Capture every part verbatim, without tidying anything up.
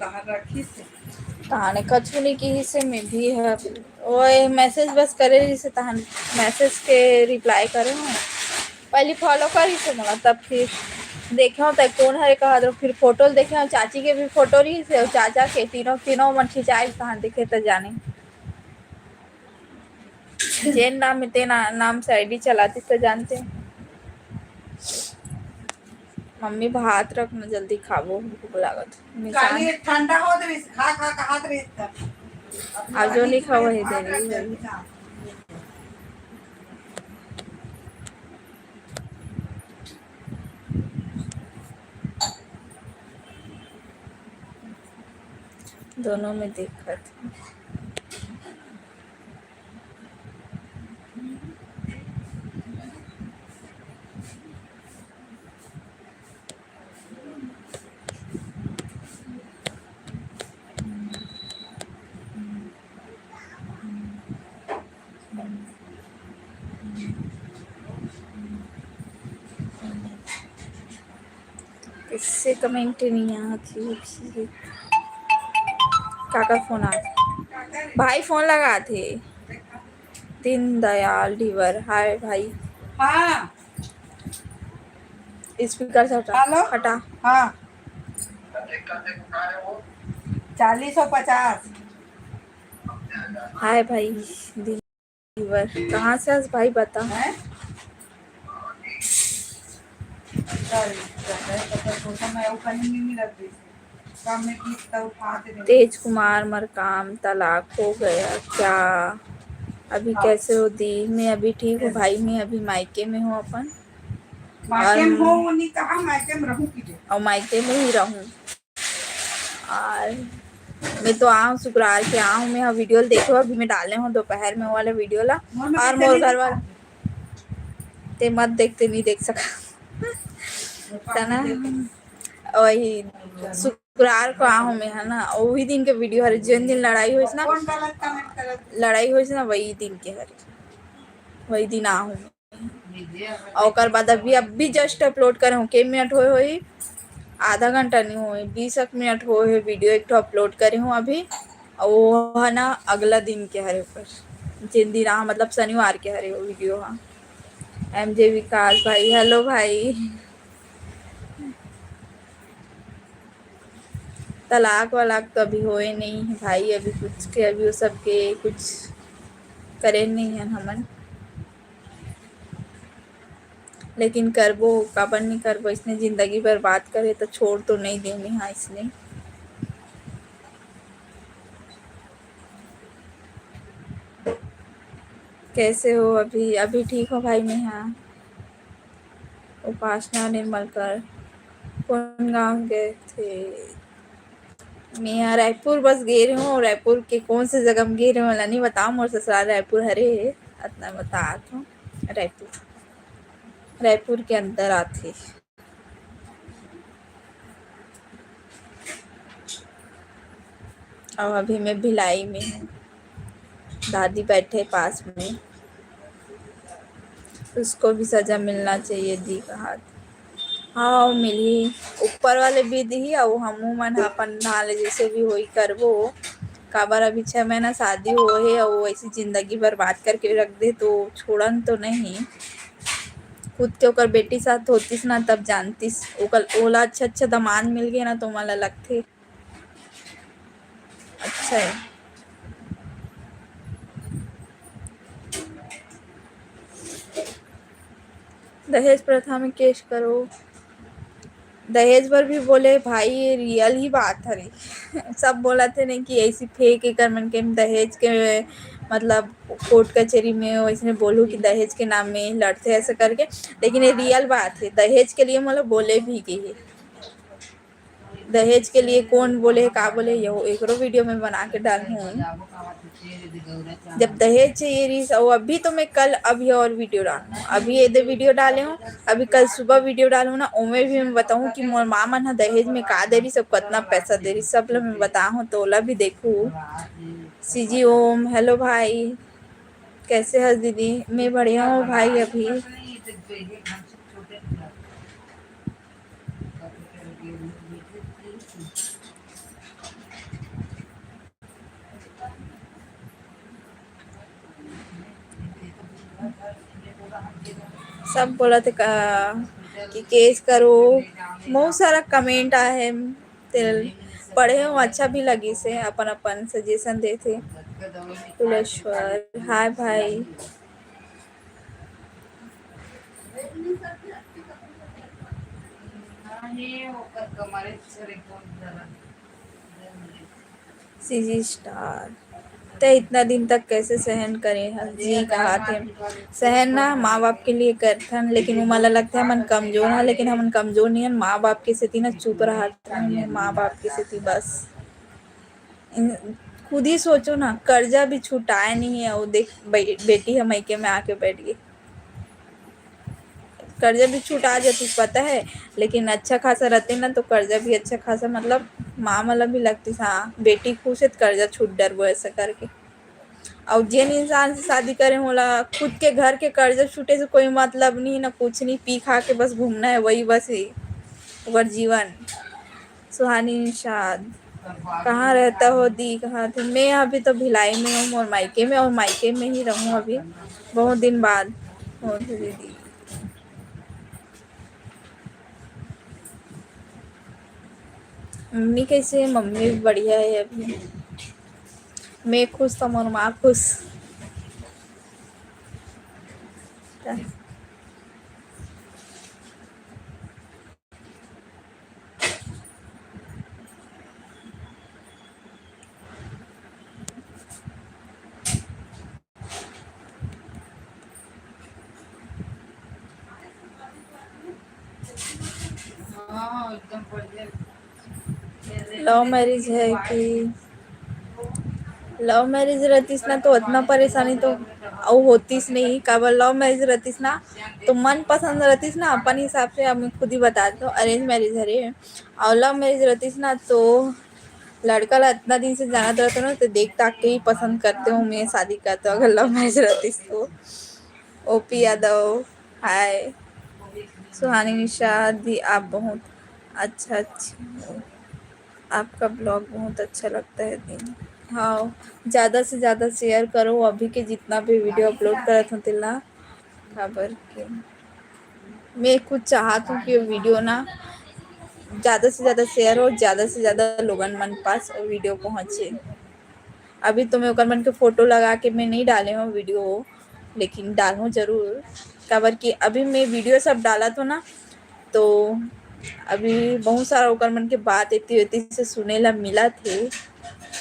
कहाँ रखिस हे? तहाने कछु नहीं किहिस हे, मैं भी ह, ओए, message बस करे रहिस हे, तहान message के reply करे हूँ। पहले follow करिस हे मोला, तब फिर देखे हूँ, त कोन हरे कहा दो, फिर photo देखे हूँ, चाची के भी photo रहिस हे, अउ चाचा के, तीनों, तीनों मन खिंचाए, तहान देखे त जाने। जेन नाम हे, ते ना-, नाम से I D चलातिस त जानते। मम्मी, भात रख ना, जल्दी खाबो, भूख लागत हे। निशान काली ठंडा होत रहिस, खा, खा, खात रहिस त। अब जो नहीं खाओ, वही दे रही है। दोनों में दिक्कत हे। किसे comment नहीं आत हे? काकर phone आत हे? भाई phone लगात हे। दीनदयाल ढीबर, hi भाई। हाँ। Speaker से हटा, hello। हटा। हाँ। चालीस सौ पचास। Hi भाई, दीनदयाल ढीबर, कहाँ से हस भाई, बता। हैं? तेज कुमार मरकाम, तलाक हो गया क्या? अभी हाँ। कैसे हो दी? मैं अभी ठीक हूँ भाई, मैं अभी मायके में हूँ अपन। मायके में हो, वो नहीं कहा, मायके में रहूँ की जो। और मायके में ही रहूँ। और मैं तो आऊँ, शुक्रवार के आऊँ, मैं हाँ video ल देखे हूँ, अभी मैं डाले हूँ दोपहर में वाला video ला। मोर में और कैसे मोर नहीं घर वाला, दिखा? ते मत देखते, नहीं देख सका। मोर पास तना नहीं देख। वही शुक्रवार को आहूँ मैं, है ना, वही दिन के video हरे, जेन दिन लड़ाई होइस ना, कौन गलत comment करत? लड़ाई होइस ना, वही दिन के हरे, वही दिन आहूँ। और ओकर बाद अभी, अभी just upload करे हूँ, के मिनट होए होही, आधा घंटा नहीं होए, बीस एक मिनट होए हे, video एक ठो upload करे हूँ अभी। और वो है ना, अगला दिन के हरे ऊपर, जेन दिन आ, मतलब शनिवार के हरे वो video हा। M J विकास भाई, hello भाई। तलाक वलाक तो अभी होए नहीं है भाई, अभी कुछ के, अभी वो सब के कुछ करे नहीं है हमन, लेकिन करबो, काबर नहीं करबो, इसने जिंदगी बर्बाद करे तो छोड़ तो नहीं देनी हाँ इसने। कैसे हो अभी? अभी ठीक हो भाई? मैं हाँ। उपासना निर्मलकर, कौन गांव गए थे? मैं यहाँ रायपुर बस गे रहे हूँ। रायपुर के कौन से जगह में गे रहे हूँ, वाला नहीं बताओ। मोर ससुराल रायपुर हरे है, इतना बता हूँ। रायपुर, रायपुर के अंदर आते। और अभी मैं भिलाई में हूँ, दादी बैठे पास में। उसको भी सजा मिलना चाहिए दी कहा। हाँ, मिली, ऊपर वाले भी दी। और हमू मन अपन धान ले जैसे भी होई करबो, काबर अभी छह महीना शादी हो है और ऐसी जिंदगी बर्बाद करके रख दे तो छोड़न तो नहीं। खुद के ओकर बेटी साथ होतिस ना, तब जानतिस। ओकर, ओला अच्छा अच्छा दामाद मिल गए ना, तो ओमन ला लगथे अच्छा है। दहेज प्रथा में case करो। दहेज बर भी बोले भाई, ये real ही बात हरे। सब बोलत हे नहीं कि ऐसी fake एकर मन के दहेज के, मतलब, कोर्ट कचेरी में वैसने बोलू कि दहेज के नाम में लड़ते ऐसे करके, लेकिन ये real बात है। दहेज के लिए मतलब बोले भी गई है। दहेज के लिए कौन बोले हे, का बोले हे, यो एकरो वीडियो में बना के डालहूँ। जब दहेज चाहिए रहिस, अउ अभी तो मैं कल अभी और वीडियो डालहूँ, अभी ये दे वीडियो डाले हूँ, अभी कल सुबह वीडियो डालहूँ ना, ओमे भी मैं बताहूँ कि मोर माँ मन ह दहेज में का दे रहिस, सब कतना पैसा दे रहिस, सब ल मैं बताहूँ, तो ओला भी देखहू। सीजी ओम, हेलो भाई, कैसे हस दीदी? मैं बढ़िया हूँ भाई। अभी सब बोलथे का कि केस करो, बहुत सारा कमेंट आए हे, तेल पढ़े हूँ, अच्छा भी लगिस हे, अपन अपन सजेशन देथे। कुलेश्वर, हाय भाई। सीजी स्टार, ते इतना दिन तक कैसे सहन करे हस जी? कहा थे सहन ना माँ बाप के लिए करथन, लेकिन वो मला लगता है हमन कमजोर है, लेकिन हमन कमजोर नहीं है, माँ बाप के सेती ना चुप रहत हन, माँ बाप के सेती बस। इन-, खुद ही सोचो ना, कर्जा भी छुटाए नहीं है, वो देख बे-, बेटी ह मइके में आके बैठ गई। कर्जा भी छुटा जाती पता है, लेकिन अच्छा खासा रहते ना तो कर्जा भी अच्छा खासा, मतलब माँ मला भी लगती, हाँ बेटी खुश है तो कर्जा छूट डरबो ऐसा करके। और जिन इंसान से शादी करे होला खुद के घर के कर्जा छूटे से कोई मतलब नहीं ना कुछ नहीं, पी खा के बस घूमना है, वही बस ही ओकर जीवन। सुहानी निषाद, कहाँ रहता हो दी? कहाँ थे? मैं अभी तो भिलाई में हूँ, मोर मायके में, और मायके में ही रहूँ अभी, बहुत दिन बाद। और दीदी मम्मी कैसे है? मम्मी भी बढ़िया है अभी। मैं खुश तो मोर माँ खुश। लव मैरिज है कि लव मैरिज रहतीस ना तो उतना परेशानी तो अउ होतीस नहीं, काबर लव मैरिज रहतीस ना तो मन पसंद रहतीस ना अपन हिसाब से। अब मैं खुद ही बता देता हूँ, अरेंज मैरिज हरे और लव मैरिज रहतीस ना तो लड़का ला इतना दिन से जानत रहते ना तो देख ताक के ही पसंद करते हो मैं शादी करते हो, अगर लव मैरिज रहतीस तो। ओपी यादव, हाय। सुहानी निषाद दी, आप बहुत अच्छा, अच्छा, आपका ब्लॉग बहुत अच्छा लगता है दी। हाँ, ज़्यादा से ज़्यादा शेयर करो अभी के जितना भी वीडियो अपलोड करत हो तेला, काबर के मैं कुछ चाहत हूँ कि वीडियो ना ज़्यादा से ज़्यादा शेयर हो, ज़्यादा से ज़्यादा लोगन मन पास वीडियो पहुँचे। अभी तो मैं ओकर मन के फोटो लगा के मैं नहीं डाले हूँ वीडियो, लेकिन डालहूँ जरूर, काबर कि अभी मैं वीडियो सब डालत हूँ ना तो अभी बहुत सारा ओकर मन के बात एती ओती से सुने ला मिलत हे।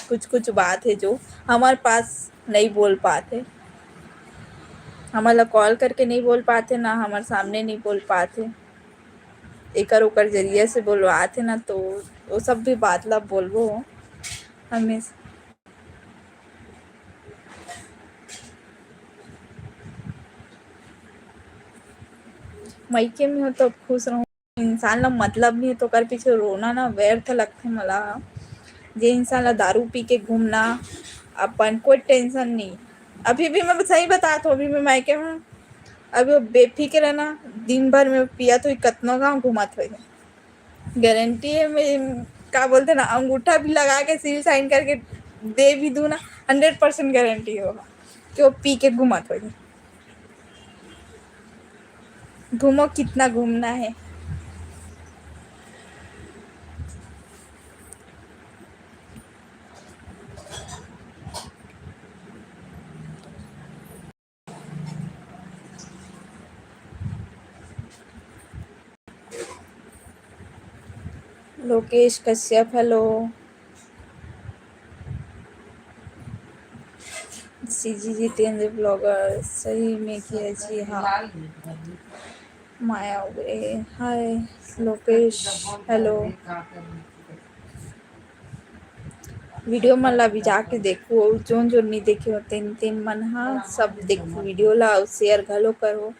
कुछ कुछ बात हे जो हमर पास नहीं बोल पात हे, हमर ला कॉल करके नहीं बोल पात हे, ना हमर सामने नहीं बोल पात हे, एकर ओकर जरिया से बोलवात हे ना, तो वो सब भी बात ला बोलबो हमेशा। मइके में हो तो खुश रहूँ, इंसान ला मतलब नहीं है तो ओकर पीछे रोना ना व्यर्थ लगथे मला। जे इंसान ला दारू पी के घूमना, अपन कोई टेंशन नहीं। अभी भी मैं सही बतात हूँ, अभी मैं मायके हूँ, अभी वो बेफिक्र है ना, दिन भर में पियत होई, कतनो गाँव घूमत होई। गारंटी है, मैं का बोलते ना, अंगूठा भी लगा के सील साइन करके दे भी दूँ ना, हंड्रेड परसेंट गारंटी होगा कि वो पी के घूमत होई। घूमो, कितना घूमना है। Lokesh Kashyap, hello. CG Jitendra blogger, सही में किया जी, हाँ। माया उगरे, हाय। लोकेश, हेलो। वीडियो मन ला भी जाके देखो, अउ जोन जोन नहीं देखे हो तेन तेन मन हा सब देखो वीडियो ला, अउ शेयर घलो करो।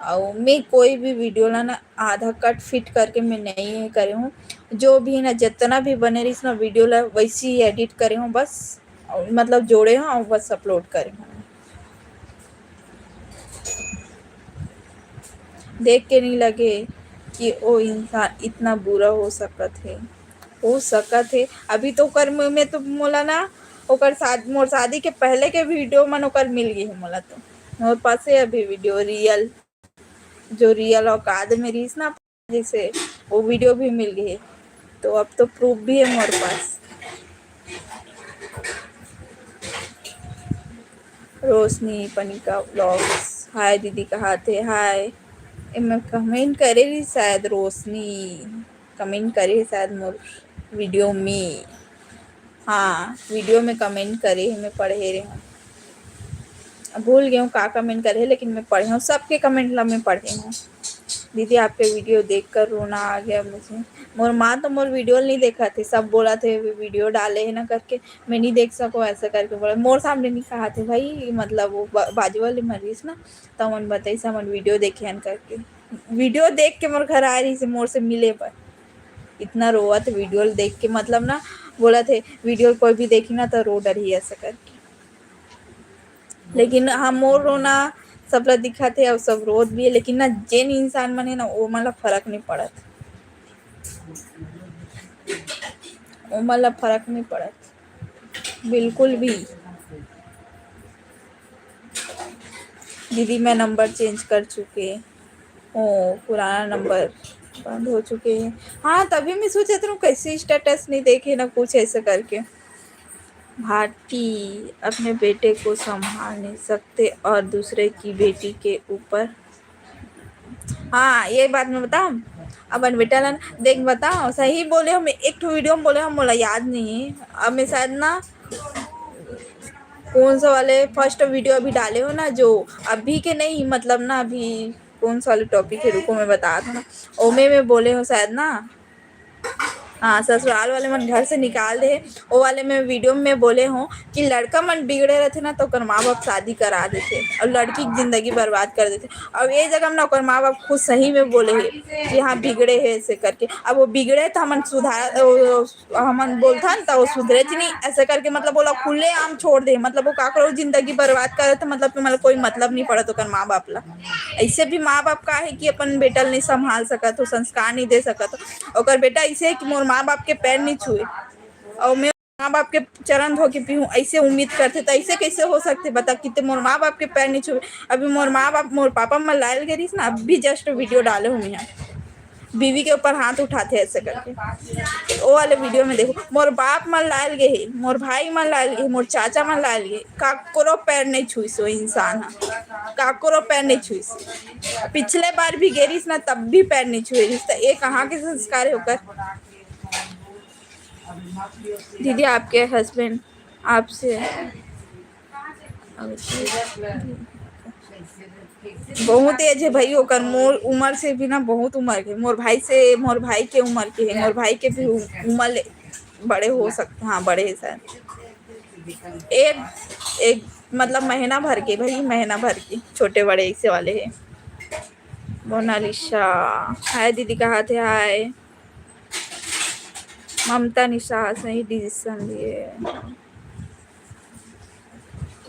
अउ मैं कोई भी वीडियो ला ना आधा कट फिट करके मैं नहीं ये करे हूँ। जो भी ना जितना भी बने रहिस ना वीडियो ला वैसे ही एडिट करे हूँ बस, अउ मतलब जोड़े हूँ अउ बस अपलोड करे हूँ। देख के नहीं लगे कि ओ इंसान इतना बुरा हो सकत हे, हो सकत हे। अभी तो ओकर मुँह में तो मोला ना ओकर शाद-, मोर शादी के पहले के वीडियो मन ओकर मिल गई है मोला तो। मोर पास है अभी वीडियो रियल, जो रियल औकात में रहिस ना, जैसे वो वीडियो भी मिल गई है, तो अब तो प्रूफ भी है मोर पास। रोशनी पनिका व्लॉग्स, हाय दीदी, कहा थे? हाय। एमे कमेंट करे रही शायद रोशनी, कमेंट करे शायद मोर वीडियो में। हाँ, वीडियो में कमेंट करे हे, मैं पढ़े रहे हूँ। अब भूल गए हूँ का कमेंट करे हे, लेकिन मैं पढ़े हूँ, सबके कमेंट ला मैं पढ़े हूँ। दीदी, आपके वीडियो देखकर रोना आ गया मुझे। मोर माँ तो मोर वीडियो नहीं देखा थे, सब बोला थे वीडियो डाले है ना करके, मैं नहीं देख सको ऐसा करके बोला। मोर सामने नहीं कहा थे भाई, मतलब वो बा-, बाजू वाले मरीज ना, तो मन बताइस हमन वीडियो देखे हन करके। वीडियो देख के मोर घर आ रही से मोर से मिले बर, इतना रोवत वीडियो देख के, मतलब ना बोला थे वीडियो कोई भी देखी ना तो रो डरही ऐसा करके। लेकिन हम मोर रोना सबला दिखत हे अउ सब रोत भी है, लेकिन ना जेन इंसान मन है ना वो मन ला फर्क नहीं पड़त, वो मन ला फर्क नहीं पड़त बिल्कुल भी। दीदी, मैं नंबर चेंज कर चुके हूँ, पुराना नंबर बंद हो चुके हैं। हाँ, तभी मैं सोचत रहूँ कैसे स्टेटस नहीं देखे ना कुछ ऐसे करके। भारती अपने बेटे को संभाल नहीं सकते और दूसरे की बेटी के ऊपर। हाँ, ये बात मैं बताऊँ, अपन बेटा ला देख बताओ, सही बोले हूँ मैं, एक ठो वीडियो में बोले हूँ, मोला याद नहीं है। अब मैं शायद ना कौन सा वाले फर्स्ट वीडियो अभी डाले हो ना, जो अभी के नहीं, मतलब ना अभी कौन सा वाले टॉपिक है, रुको मैं बता दूँ ना, ओमे में बोले हो शायद ना, हाँ, ससुराल वाले मन घर से निकाल दे हे, वो वाले में वीडियो में बोले हो कि लड़का मन बिगड़े रहते ना तो ओकर माँ बाप शादी करा देते और लड़की की जिंदगी बर्बाद कर देते। अब ये जगह में ना ओकर माँ बाप खुद सही में बोले हे कि हाँ बिगड़े है ऐसे करके। अब वो बिगड़े तो हमन सुधार, वो हमन बोलथन त वो सुधरे च नहीं, ऐसे करके मतलब ओला खुले आम छोड़ दे, मतलब वो काकरो जिंदगी बर्बाद करे तो मतलब तुम्हारा कोई मतलब नहीं पड़त ओकर माँ बाप ला। ऐसे भी माँ बाप का है कि अपन बेटा ल नहीं संभाल सकत हो, संस्कार नहीं दे सकत हो। ओकर बेटा ऐसे है कि मोर माँ बाप के पैर नहीं छुए और मैं माँ बाप के चरण धो के पीहूँ, ऐसे उम्मीद करते तो ऐसे कैसे हो सकते बता कि ते मोर माँ बाप के पैर नहीं छुए। अभी मोर माँ बाप, मोर पापा मन लायल गे रहिस ना, अभी जस्ट वीडियो डाले हूँ मैं, बीवी के ऊपर हाथ उठाते ऐसे करके। वो वाले वीडियो में देखो, मोर बाप मन लायल गे हे, मोर भाई मन लायल गे हे, मोर चाचा मन लायल गे, काकरो पैर नहीं छुइस वो इंसान हा, काकरो पैर नहीं छुइस। पिछले बार भी गे रहिस ना, तब भी पैर नहीं छुए रहिस। तो ये कहाँ के संस्कार है ओकर? दीदी, आपके हस्बैंड आपसे बहुत एज है भाई ओकर, मोर उम्र से भी ना बहुत उम्र के, मोर भाई से, मोर भाई के उम्र के है, मोर भाई के भी उ-, उम्र ले-, बड़े हो सकते, हाँ, बड़े हैं शायद। एक, एक मतलब महीना भर के भाई, महीना भर के छोटे बड़े ऐसे वाले हैं। मोनालिसा, हाय दीदी, कहा थे? हाय। ममता निशा सही डिसीजन लिए,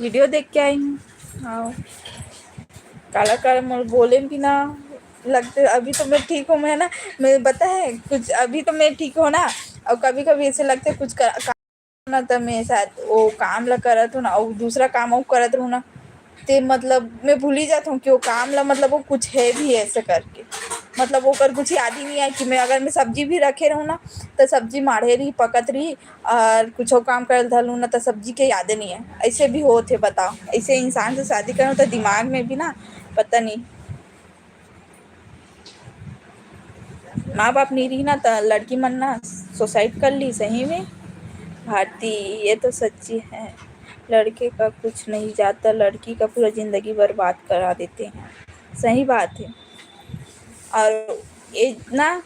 वीडियो देख के आई हूँ। हाँ, काला काला मोर बोले भी ना लगते। अभी तो मैं ठीक हूँ, मैं ना, मैं पता है कुछ, अभी तो मैं ठीक हूँ ना, और कभी कभी ऐसे लगते कुछ कर, ना त मैं शायद वो काम ला करत हूँ ना, अउ दूसरा काम अउ करत रहूँ ना, ते मतलब मैं भूली जात हूँ कि वो काम ला, मतलब वो कुछ है भी ऐसे करके, मतलब ओकर कुछ याद ही नहीं आए कि मैं, अगर मैं सब्जी भी रखे रहूँ ना, तो सब्जी माढ़े रही, पकत रही, और कुछ काम कर धलूँ ना, तो सब्जी के यादे नहीं है। ऐसे भी होत है, बताओ, ऐसे इंसान से शादी करूँ तो दिमाग में भी ना, पता नहीं। माँ बाप नहीं रही ना, त लड़की मन ना सुसाइड कर ली सही में। भारती, ये तो सच्ची है, लड़के का कुछ नहीं जाता, लड़की का पूरा जिंदगी बर्बाद करा देते हैं। सही बात है। और ये ना,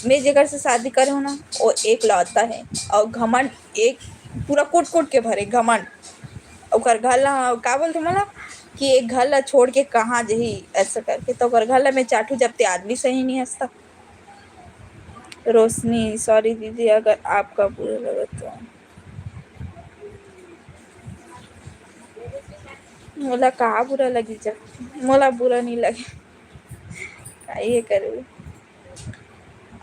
मैं जेकर से शादी करे हूँ ना, वो एक लौता है, और घमंड एक पूरा कूट कूट के भरे घमंड। ओकर घर ला का बोलथे मोला कि एक घर ला छोड़ के कहाँ जही, ऐसा करके। तो ओकर घर ला मैं चाटू जब ते आदमी सही नहीं हंसता। रोशनी, सॉरी दीदी, अगर आपका बुरा लगा तो। मोला का बुरा लगी जब? मोला बुरा नहीं लगे। का ये करूँ?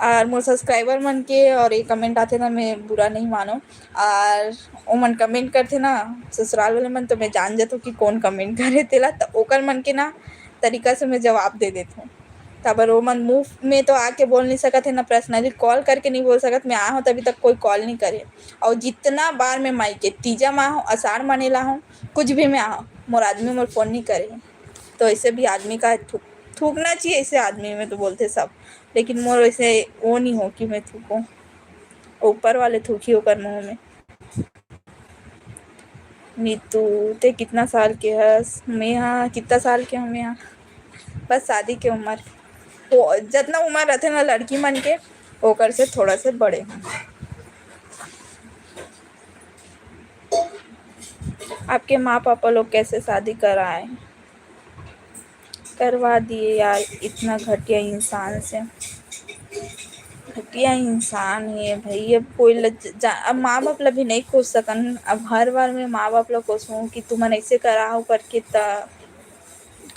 और मोर सब्सक्राइबर मन के और ये कमेंट आथे ना, मैं बुरा नहीं मानो। और ओमन कमेंट करथे ना, ससुराल वाले मन, तो मैं जान जाथों कि कौन कमेंट करे तेला। तो ओकर मन के ना तरीका से मैं जवाब दे देथों। काबर ओमन मुंह में तो आके बोल नहीं सकत है, ना पर्सनली कॉल करके नहीं बोल सकत। मैं आए हूँ, तभी तक कोई कॉल नहीं करे। और जितना बार मैं माई के तीजा में आए हूँ, अषाढ़ माने ला हूँ, कुछ भी मैं आए हूँ, मोर आदमी मोर फोन नहीं करे। तो ऐसे भी आदमी का थूक, थूकना चाहिए ऐसे आदमी में, तो बोलते सब, लेकिन मोर ऐसे वो नहीं हो कि मैं थूकूं, ऊपर वाले थूकी ओकर मुंह में। नीतू, ते कितना साल के हस? मैं हा कितना साल के हूँ? मैं हा बस शादी के उम्र, वो जितना उम्र रहते ना लड़की मन के, ओकर से थोड़ा से बड़े हूँ। आपके माँ पापा लोग कैसे शादी कराए, करवा दिए यार इतना घटिया इंसान से। घटिया इंसान है भाई। अब कोई ल-, जा-, अब माँ बाप ला भी नहीं कोस सकन। अब हर बार मैं माँ बाप ला कोसूं कि तुमन ऐसे करा हो करके, त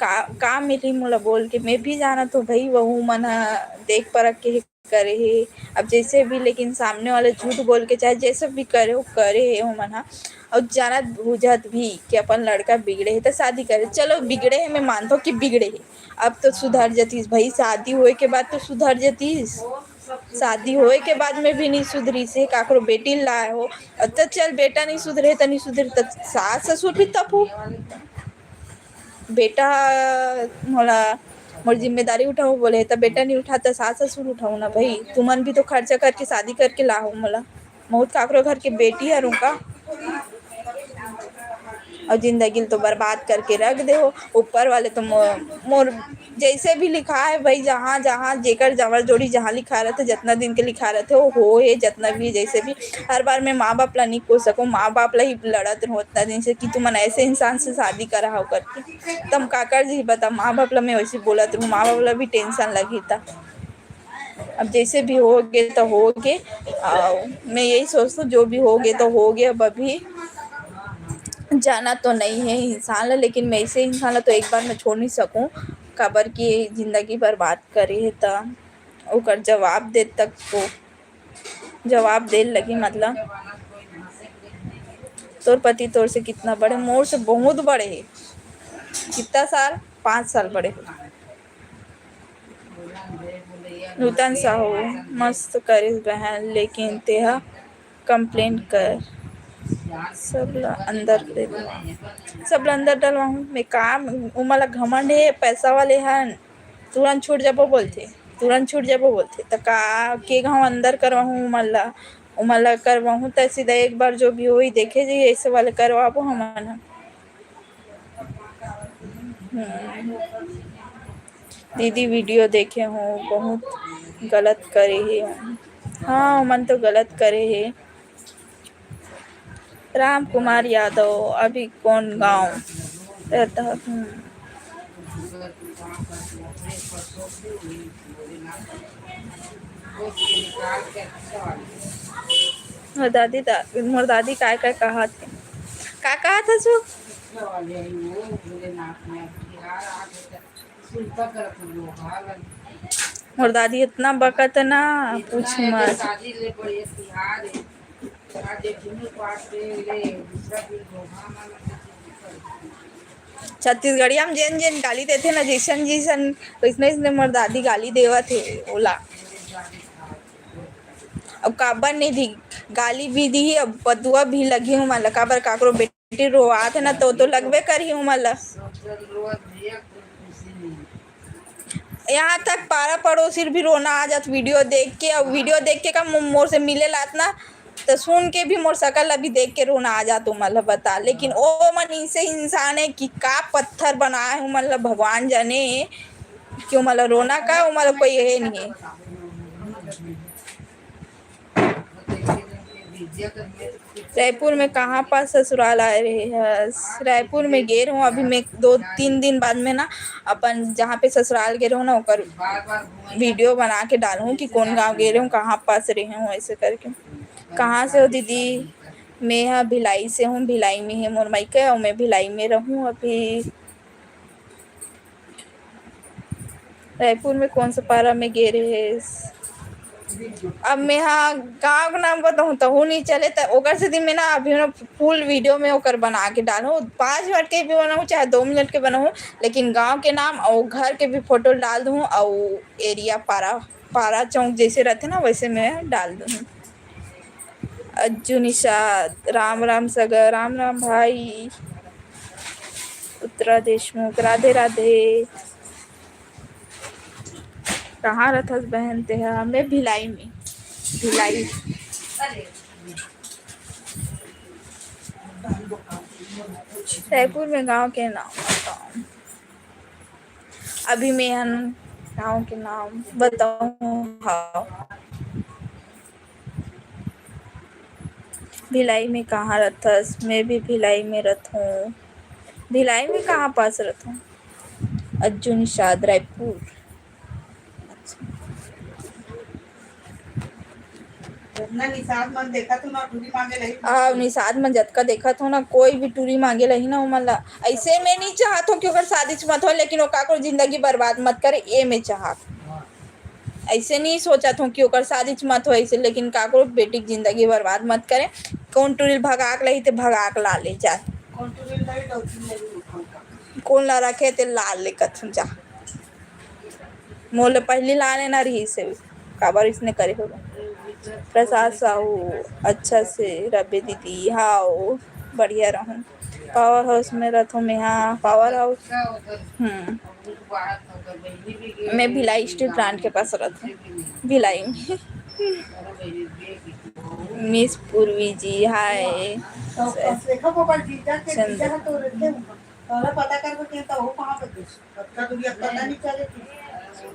का, का मिली मोला बोल के। मैं भी जानत हूँ भाई, वहू मन ह देख परख के करे हे। अब जैसे भी, लेकिन सामने वाला झूठ बोल के, चाहे जैसे भी करे हो, करे हे ओमन ह। और जानत बुझत भी कि अपन लड़का बिगड़े हे, तो शादी करे। चलो, बिगड़े हे, मैं मानता हूँ कि बिगड़े हे। अब तो सुधर जतीस भाई, शादी होए के बाद तो सुधर जतीस। शादी होए के बाद में भी नहीं सुधरी से, काकरो बेटी लाए हो। अब तो चल, बेटा नहीं सुधरे तो नहीं सुधरे, तो सास ससुर भी तप हो। बेटा मोला, मोर जिम्मेदारी उठाओ बोले, त बेटा नहीं उठाता, सास ससुर उठाओ ना भाई। तुमन भी तो खर्चा करके शादी करके लाहो मोला। बहुत काकरो घर के बेटी हर उनका, और जिंदगी ल तो बर्बाद करके रख दे हो। ऊपर वाले तो मो-, मोर जैसे भी लिखा है भाई, जहाँ, जहाँ जेकर जवर जोड़ी जहाँ लिखा रहते, जितना दिन के लिखा रहते, वो हो है, जितना भी, जैसे भी। हर बार मैं माँ बाप ला नहीं कोस सकूँ, माँ बाप ला ही लड़त रहूँ उतना दिन से कि तुमन ऐसे इंसान से शादी करा हो करके। तम काकर जी बता, माँ बाप ला मैं वैसे बोलत रहूँ, माँ बाप ला भी टेंशन लगी था। अब जैसे भी हो गए तो हो गए। आ, मैं यही सोचता हूँ, जो भी हो गए तो हो गए। अब अभी जाना तो नहीं है इंसान ला, लेकिन मैं ऐसे इंसान ला तो एक बार मैं छोड़ नहीं सकूँ, काबर कि जिंदगी बर्बाद करे है, त ओकर जवाब दे तक तो जवाब दे लगी, मतलब। तोर पति तोर से कितना बड़े? मोर से बहुत बड़े है। कितना साल? पाँच साल बड़े हो। नूतन साहू, मस्त करिस बहन, लेकिन तेहा कंप्लेन कर, सब ला अंदर ले लो। सब ला अंदर डलवाहूँ मैं काम? उमन ला घमंड हे, पैसा वाले हन, तुरंत छूट जाबो बोलथे, तुरंत छूट जाबो बोलथे। त का के घाव अंदर करवाहूँ उमन ला? उमन ला करवाहूँ त सीधा एक बार जो भी होही देखे जाही, ऐसे वाले करवाबो हमन ह। हम्म। दीदी वीडियो देखे हो, बहुत गलत करे हे। हाँ, ओमन तो गलत करे हे। राम कुमार यादव अभी कौन गांव रहता है? हम्म। मोर दादी दा-, मोर दादी काय काय कहा थे? का कहा था सु? मोर दादी इतना बकत ना, पूछ मत। छत्तीसगढ़िया में जेन जेन गाली देथे ना, जैसन जैसन, वैसने वैसने मोर दादी गाली देवत हे ओला। अब काबर नहीं दी, गाली भी दी, अब बदुआ भी लगी हूँ, मतलब काबर काकरो बेटी रोवात है ना, तो, तो लगबे करी हूँ, मतलब। यहाँ तक पारा पड़ोसी भी रोना आ जात वीडियो देख के। अब वीडियो देख के का मो-, मोर से मिले लात ना, तो सुन के भी मोर शकल अभी देख के रोना आ जात, ओमन ला बता। लेकिन ओ मन ऐसे इंसान है कि का पत्थर बनाए है, ओमन ला भगवान जाने कि ओमन ला रोना का, ओमन ला कोई ये नहीं है। रायपुर में कहाँ पास ससुराल आए रहे हस? रायपुर में गे रहूँ, अभी मैं दो तीन दिन बाद में ना अपन जहाँ पे ससुराल गे रहूँ ना, ओकर वीडियो बना के डालूँ कि कौन गाँव गे रहूँ, कहाँ पास रहे हूँ, ऐसे करके। कहाँ से हो दीदी? मैं ह भिलाई से हूँ, भिलाई में है मोर मायके, और मैं भिलाई में रहूँ अभी। रायपुर में कौन सा पारा में गे रहे? अब मैं हा गाँव के नाम बताहूँ तहू नहीं चले, त ओकर सेती मैं ना अभी ना फुल वीडियो में ओकर बना के डालहूँ, पाँच मिनट के भी बनाहूँ चाहे दो मिनट के बनाहूँ, लेकिन गाँव के नाम और घर के भी फोटो डाल दूँ और एरिया पारा, पारा चौक जैसे रहते ना वैसे मैं डाल दूँ। अज्जू निषाद, राम राम सगा, राम राम भाई। उत्तरा देशमुख, राधे राधे। कहाँ रथस बहन तेहा? मैं भिलाई में, भिलाई। रायपुर में गांव के नाम बताओ। अभी मैं हन गांव के नाम बताऊँ। हाँ। भिलाई में कहाँ रथस? मैं भी भिलाई में रथूँ। भिलाई में कहाँ पास रथूँ? अज्जू निषाद, रायपुर। अच्छा। जितना निषाद मन देखत हो ना, टूरी मांगे लही। हाँ, निषाद मन जतका देखत हो ना, कोई भी टूरी मांगे लही ना, ओमन ला। ऐसे मैं नहीं चाहत हूँ कि ओकर शादी मत हो, लेकिन ओका को जिंदगी बर्बाद मत करे, ये मैं चाहत हूँ। ऐसे नहीं सोचत हूँ कि ओकर शादी मत हो ऐसे, लेकिन काकरो बेटी के जिंदगी बर्बाद मत करे। कौन टूरी भगाक लही ते भगाक ला ले जाए। कौन टूरी लही तो उतनी लही उठाऊंगा। कौन ला रखे ते ला ले कथन जा। मोर ले पहली ला लेना रही से, काबर इसने करे होगा। प्रसाद साहू अच्छा से रबे दीदी, हाँ बढ़िया रहूँ। पावर हाउस में रथों में, हाँ पावर हाउस। हम्म। मैं भिलाई स्टील प्लांट के पास रहता हूँ, भिलाई में। मिस पूर्वी जी, हाय।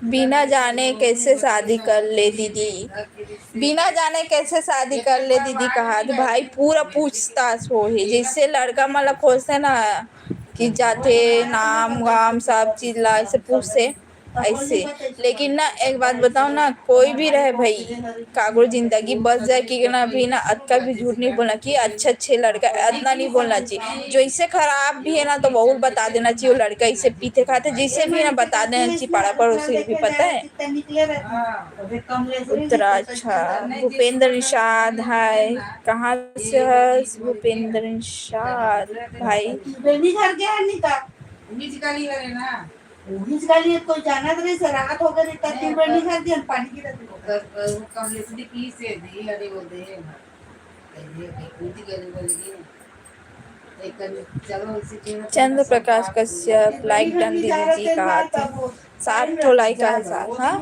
बिना जाने कैसे शादी कर ले दीदी, बिना जाने कैसे शादी कर ले दीदी कहा तो भाई पूरा पूछताछ हो ही, जैसे लड़का मन ला खोजते ना कि जाते नाम वाम सब चीज ला ऐसे पूछते ऐसे। लेकिन ना एक बात बताओ ना, कोई भी रहे भाई, काकरो जिंदगी बस जाए कि ना भी ना अतका भी झूठ नहीं बोलना कि अच्छे अच्छे लड़का, इतना नहीं बोलना चाहिए। जो इससे खराब भी है ना तो बहुत बता देना चाहिए, वो लड़का इसे पीते खाते जैसे भी ना बता देना चाहिए, पाड़ा पड़ोसी भी पता है। उत्तरा अच्छा, भूपेंद्र निषाद हाय, कहाँ से हस भूपेंद्र निषाद भाई? बेनी घर के है नहीं का? बीच गली वाले ना। बीच गली कोई जाना तो नहीं सर, रात हो गई, तब दिन बेनी घर के पानी की रहती। कमलेश दी पी से दी, अरे वो दे। चंद्र प्रकाश कश्यप, लाइक डन दीदी जी का हाथ। सात ठो लाइक आहे साथ, हाँ?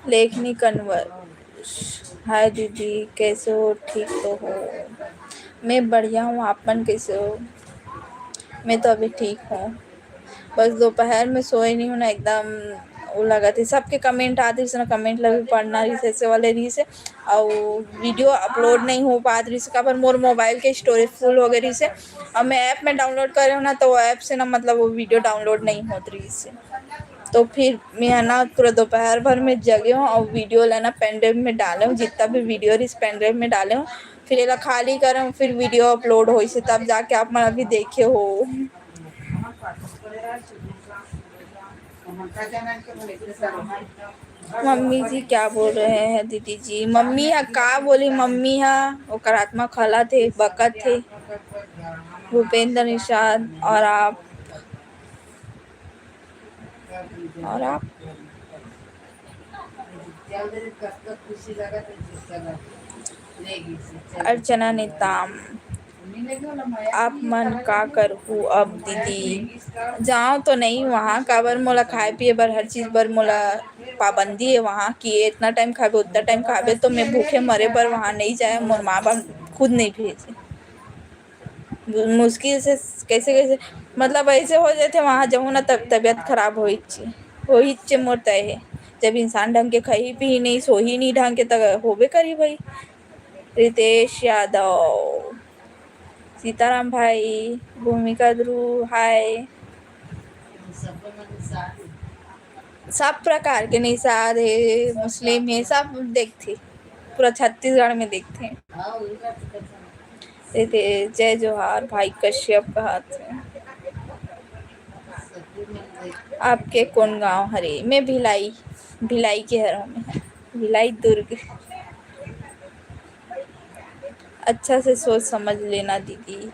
लेखनी कन्वर, हाय दीदी, कैसे हो? ठीक तो हो? मैं बढ़िया हूँ, आप मन कैसे हो? मैं तो अभी ठीक हूँ, बस दोपहर में सोए नहीं हूँ ना, एकदम वो लगत हे। सबके कमेंट आत रहिस ना, कमेंट ला भी पढ़ना रहिस, ऐसे वाले रहिस हे। अउ वीडियो अपलोड नहीं हो पात रहिस, काबर मोर मोबाइल के स्टोरेज फुल हो गए रहिस हे। अउ मैं ऐप में डाउनलोड करे हूँ ना, तो वो ऐप से ना मतलब वो वीडियो डाउनलोड नहीं होत रहिस हे। तो फिर मैं है ना पूरा दोपहर भर में जगे हूँ और वीडियो ला ना पेन ड्राइव में डाले हूँ, जितना भी वीडियो रहिस पेन ड्राइव में डाले हूँ। फिर एला खाली करे हूँ, फिर वीडियो अपलोड होइस हे, तब जाके आप मन अभी देखे हो। मम्मी जी क्या बोल रहे हैं दीदी जी? मम्मी हा का बोली, मम्मी हा ओकर आत्मा खलत हे, बकत हे। भूपेंद्र निषाद और आप, और आप? अर्चना नेताम, आप मन का करहू अब दीदी? जाओ तो नहीं वहाँ, काबर मोला खाए पिए बर, हर चीज बर मोला पाबंदी है वहाँ कि इतना टाइम खाबे, उतना टाइम खाबे, तो मैं भूखे मरे बर वहाँ नहीं जाए, मोर माँ बाप खुद नहीं भेजे। मुश्किल से कैसे कैसे, मतलब, ऐसे हो जाथे, वहाँ जाहूँ ना, तब तबीयत खराब होइच, होइच मोर तय हे। जब इंसान ढंग के खाही पीही नहीं, सोही नहीं ढंग के, तब होबे करी भाई। रितेश यादव, सीताराम भाई, भूमिका ध्रुव, हाय। सब प्रकार के निषाद हे, मुस्लिम हे, सब देखथे, पूरा छत्तीसगढ़ में देखथे। ए दे, जय जोहार भाई कश्यप कहत हे। आपके कौन गांव हरे? मैं भिलाई, भिलाई के हरव मैं, भिलाई दुर्ग। अच्छा से सोच समझ लेना दीदी।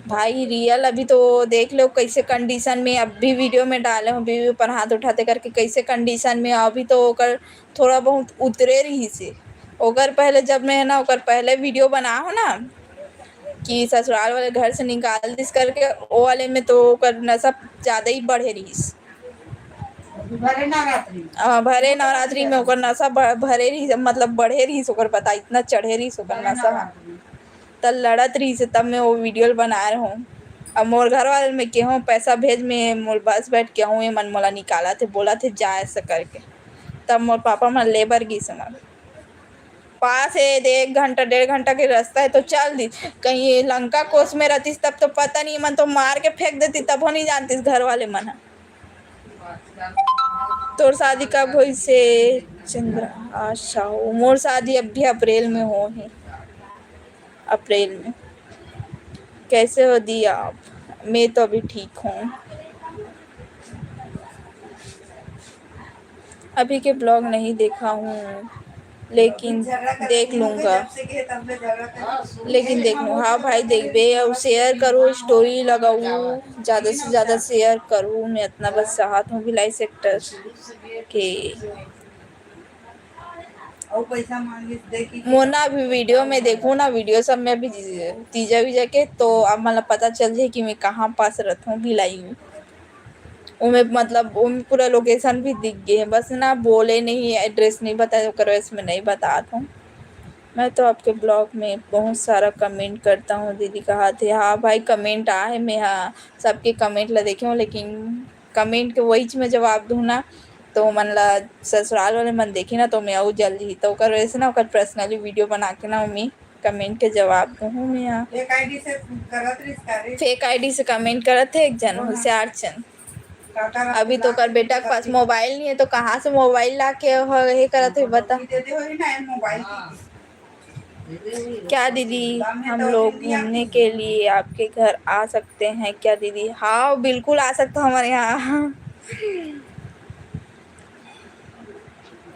भाई रियल अभी तो देख लो कैसे कंडीशन में, अब भी वीडियो में डाले हूँ, बीवी ऊपर हाथ उठाते करके कैसे कंडीशन में, अभी तो ओकर थोड़ा बहुत उतरे रहिस हे। ओकर पहले जब मैं ना, ओकर पहले वीडियो बना हो ना कि ससुराल वाले घर से निकाल दिस करके, ओ वाले में तो ओकर नशा ज्यादा ही बढ़े रहिस। भरे नवरात्रि। हाँ, भरे नवरात्रि में ओकर नशा ब-, भरे रहिस, मतलब बढ़े रहिस ओकर, पता इतना चढ़े रहिस ओकर नशा। त लड़त रहिस, तब मैं वो वीडियो ल बनाए रहूँ। अब मोर घर वाले में केहूँ पैसा भेज, में मोर बस बैठ के हूँ, ये मन मोला निकालत हे, बोलत हे जा ऐसा करके। तब मोर पापा मन ले बर गिस मोर पास हे, एक घंटा डेढ़ घंटा के रास्ता हे, तो चल दी। कहीं ये लंका कोस में रहतीस तब तो पता नहीं, मन तो मार के फेंक देती, तब हो नहीं जानतीस घर वाले मन ह। तोर शादी कब होइस हे? चंद्र आशा हो, मोर शादी अभी अप्रैल में हो हे, अप्रैल में। कैसे हो दी आप? मैं तो अभी ठीक हूँ। अभी के ब्लॉग नहीं देखा हूँ, लेकिन देख लूँगा। लेकिन देख लूँ, हाँ भाई, देखबे और शेयर करो, स्टोरी लगाओ, ज़्यादा से ज़्यादा शेयर करो। मैं इतना बस चाहत हूँ भिलाई सेक्टर के। मोर ना अभी वीडियो में देखो ना, वीडियो सब में अभी तीजा वीजा के, तो अब मतलब पता चल जाए कि मैं कहाँ पास रहता हूँ भिलाई में। ओमे मतलब ओमे पूरा लोकेशन भी दिख गए है, बस ना बोले नहीं, एड्रेस नहीं बताए, ओकर वजह से मैं नहीं बतात हूँ। मैं तो आपके ब्लॉग में बहुत सारा कमेंट करता हूँ दीदी, कहा थे। हाँ भाई, कमेंट आहे, मैं हाँ सबके कमेंट ला देखे हूँ, लेकिन कमेंट के वही में जवाब दूँ ना, तो मन ला ससुराल वाले मन देखे ना, तो मैं आऊ जल्दी ही, तो ओकर वजह से ना ओकर पर्सनली वीडियो बना के ना मैं कमेंट के जवाब दूँ मैं यहाँ। फेक आईडी से करत रहिस का रे? फेक आईडी से कमेंट करत हे एक जन, होशियार चंद। अभी तो ओकर बेटा के पास मोबाइल नहीं है, तो कहाँ से मोबाइल ला के हे करत हे, बता। दे दे होही ना मोबाइल। क्या दीदी, हम लोग घूमने के लिए आपके घर आ सकते हैं क्या दीदी? हाँ, बिल्कुल आ सकते हो हमारे यहाँ।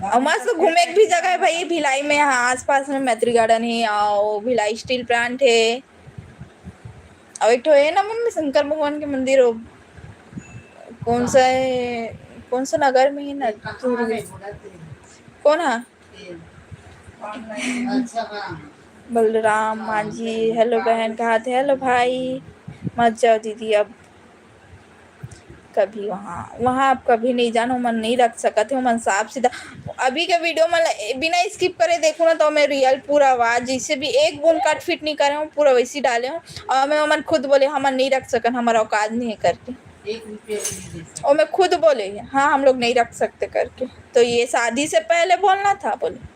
और मस्त घूमे के भी जगह है भाई भिलाई में, यहाँ आसपास में मैत्री गार्डन है और भिलाई स्टील प्लांट है, और एक ठो है ना मन में शंकर भगवान के मंदिर हो, कौन सा है, कौन सा नगर में है ना, कौन है? बलराम मांझी, हेलो बहन, कहा थे? हेलो भाई, मत जाओ दीदी, अब कभी वहाँ, वहाँ आप कभी नहीं जानो, मन नहीं रख सकत हो, मन साफ सीधा। अभी के वीडियो में बिना स्किप करे देखो ना, तो मैं रियल पूरा आवाज जैसे भी एक बूंद कट फिट नहीं करे हूँ, पूरा वैसे ही डाले हूँ। और मैं मन खुद बोले, हम नहीं रख सकन, हमारा औकात नहीं है करके। एक रुपया भी नहीं दे सकते। और मैं खुद बोले, हाँ, हम लोग नहीं रख सकते करके। तो ये शादी से पहले बोलना था, बोले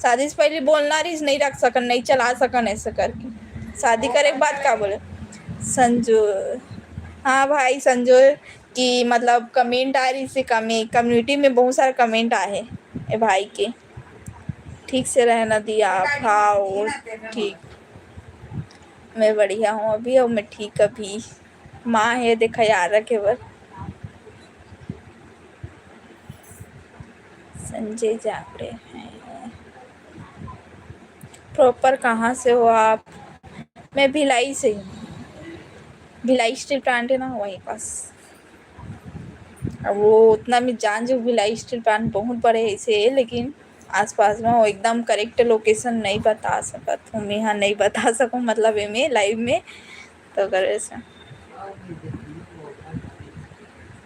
शादी से पहले बोलना रहिस, नहीं रख सकन, नहीं चला सकन, ऐसे करके। शादी करे के बाद का बोले संजू, हाँ भाई संजू, कि मतलब कमेंट आ रही से कमी, कम्युनिटी में बहुत सारा कमेंट आए हैं ए भाई के। ठीक से रहना दिया आप। हाँ, ठीक, मैं बढ़िया हूँ अभी, और मैं ठीक अभी। माँ हे देखा यार रखे बर। संजय जांगड़े हैं। प्रॉपर कहाँ से हो आप? मैं भिलाई से ही हूँ। भिलाई स्टील प्लांट है ना, वहीं पास। अब वो उतना मैं जान जो भिलाई स्टील प्लांट बहुत बड़े ऐसे है, लेकिन आसपास में वो एकदम करेक्ट लोकेशन नहीं बता सकत हूँ मैं, यहाँ नहीं बता सकूँ, मतलब एमे लाइव में। तो करे से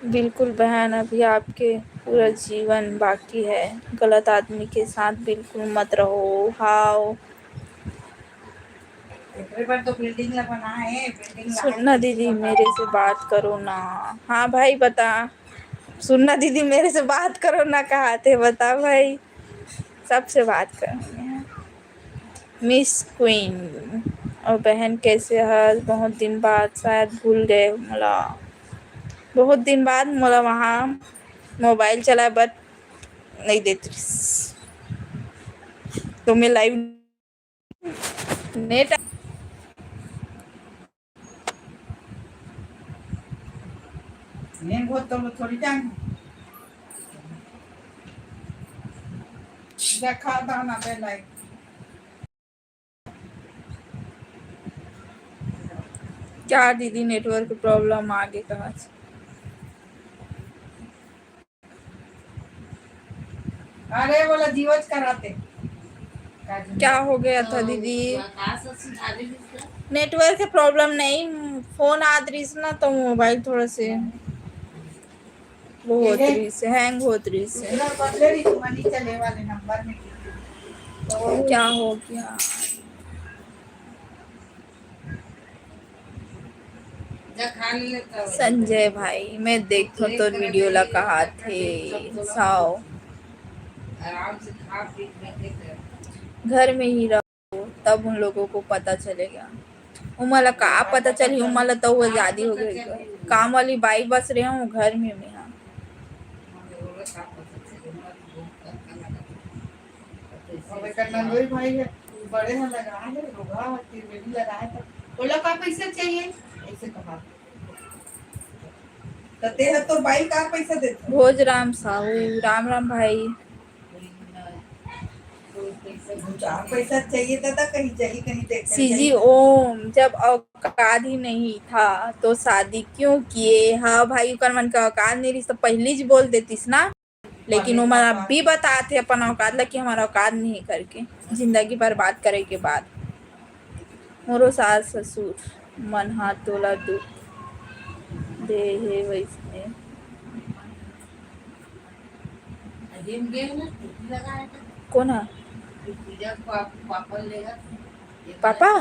बिल्कुल बहन, अभी आपके पूरा जीवन बाकी है, गलत आदमी के साथ बिल्कुल मत रहो। हाव, एकरे बर तो बिल्डिंग ला बना है, बिल्डिंग ला सुनना दीदी, मेरे से बात करो ना। हाँ भाई, बता। सुनना दीदी, मेरे से बात करो ना, कहा थे, बता भाई। सबसे बात करनी है। मिस क्वीन। और बहन, कैसे हस? बहुत दिन बाद, शायद भूल गए मोला। बहुत दिन बाद मोला वहाँ मोबाइल चलाए बर नहीं देत रिस। तो मैं लाइव नेट नहीं बहुत तो थोड़ी टाइम देखा दाना पे लाइक। क्या दीदी, नेटवर्क प्रॉब्लम आगे कहाँ से? अरे बोला जीवच कराते। क्या हो गया था दीदी? नेटवर्क के प्रॉब्लम नहीं, फोन आत रहिस ना, तो मोबाइल थोड़ा से वो होत रहिस, हैंग होत रहिस। दूसरा बदले रहिस, मनी चले वाले नंबर में। तो क्या हो गया? संजय भाई, मैं देखथों तोर वीडियो ला, कहा थे साव। घर में ही रहो, तब उन लोगों को पता चलेगा। उमन ला का पता चलही, उमन ला तो वो आजादी हो गई। काम वाली बाई बस रहे हूँ घर में, मैं हाँ। अब एकर नंदोई भाई है, बड़े ह लगा है, रोगा, त्रिवेणी लगा है, तो बोला, "का पैसा चाहिए?" ऐसे कहा। तो ते ह तोर बाई का पैसा देथे? भोजराम साहू, राम राम भाई। दू चार पैसा चाहिए दादा, कहीं चाहिए, कहीं देख। सीजी ओम, जब औकात ही नहीं था तो शादी क्यों किए? हाँ भाई, ओकर मन का औकात नहीं रहिस तो पहली ज बोल देतिस ना। लेकिन ओमन अब भी बताथे अपन औकात ला कि हमारा औकात नहीं करके, जिंदगी बर्बाद करे के बाद। मोरो सास ससुर मन हा तोला दुख दे हे वैसने। कौन हा? पापा?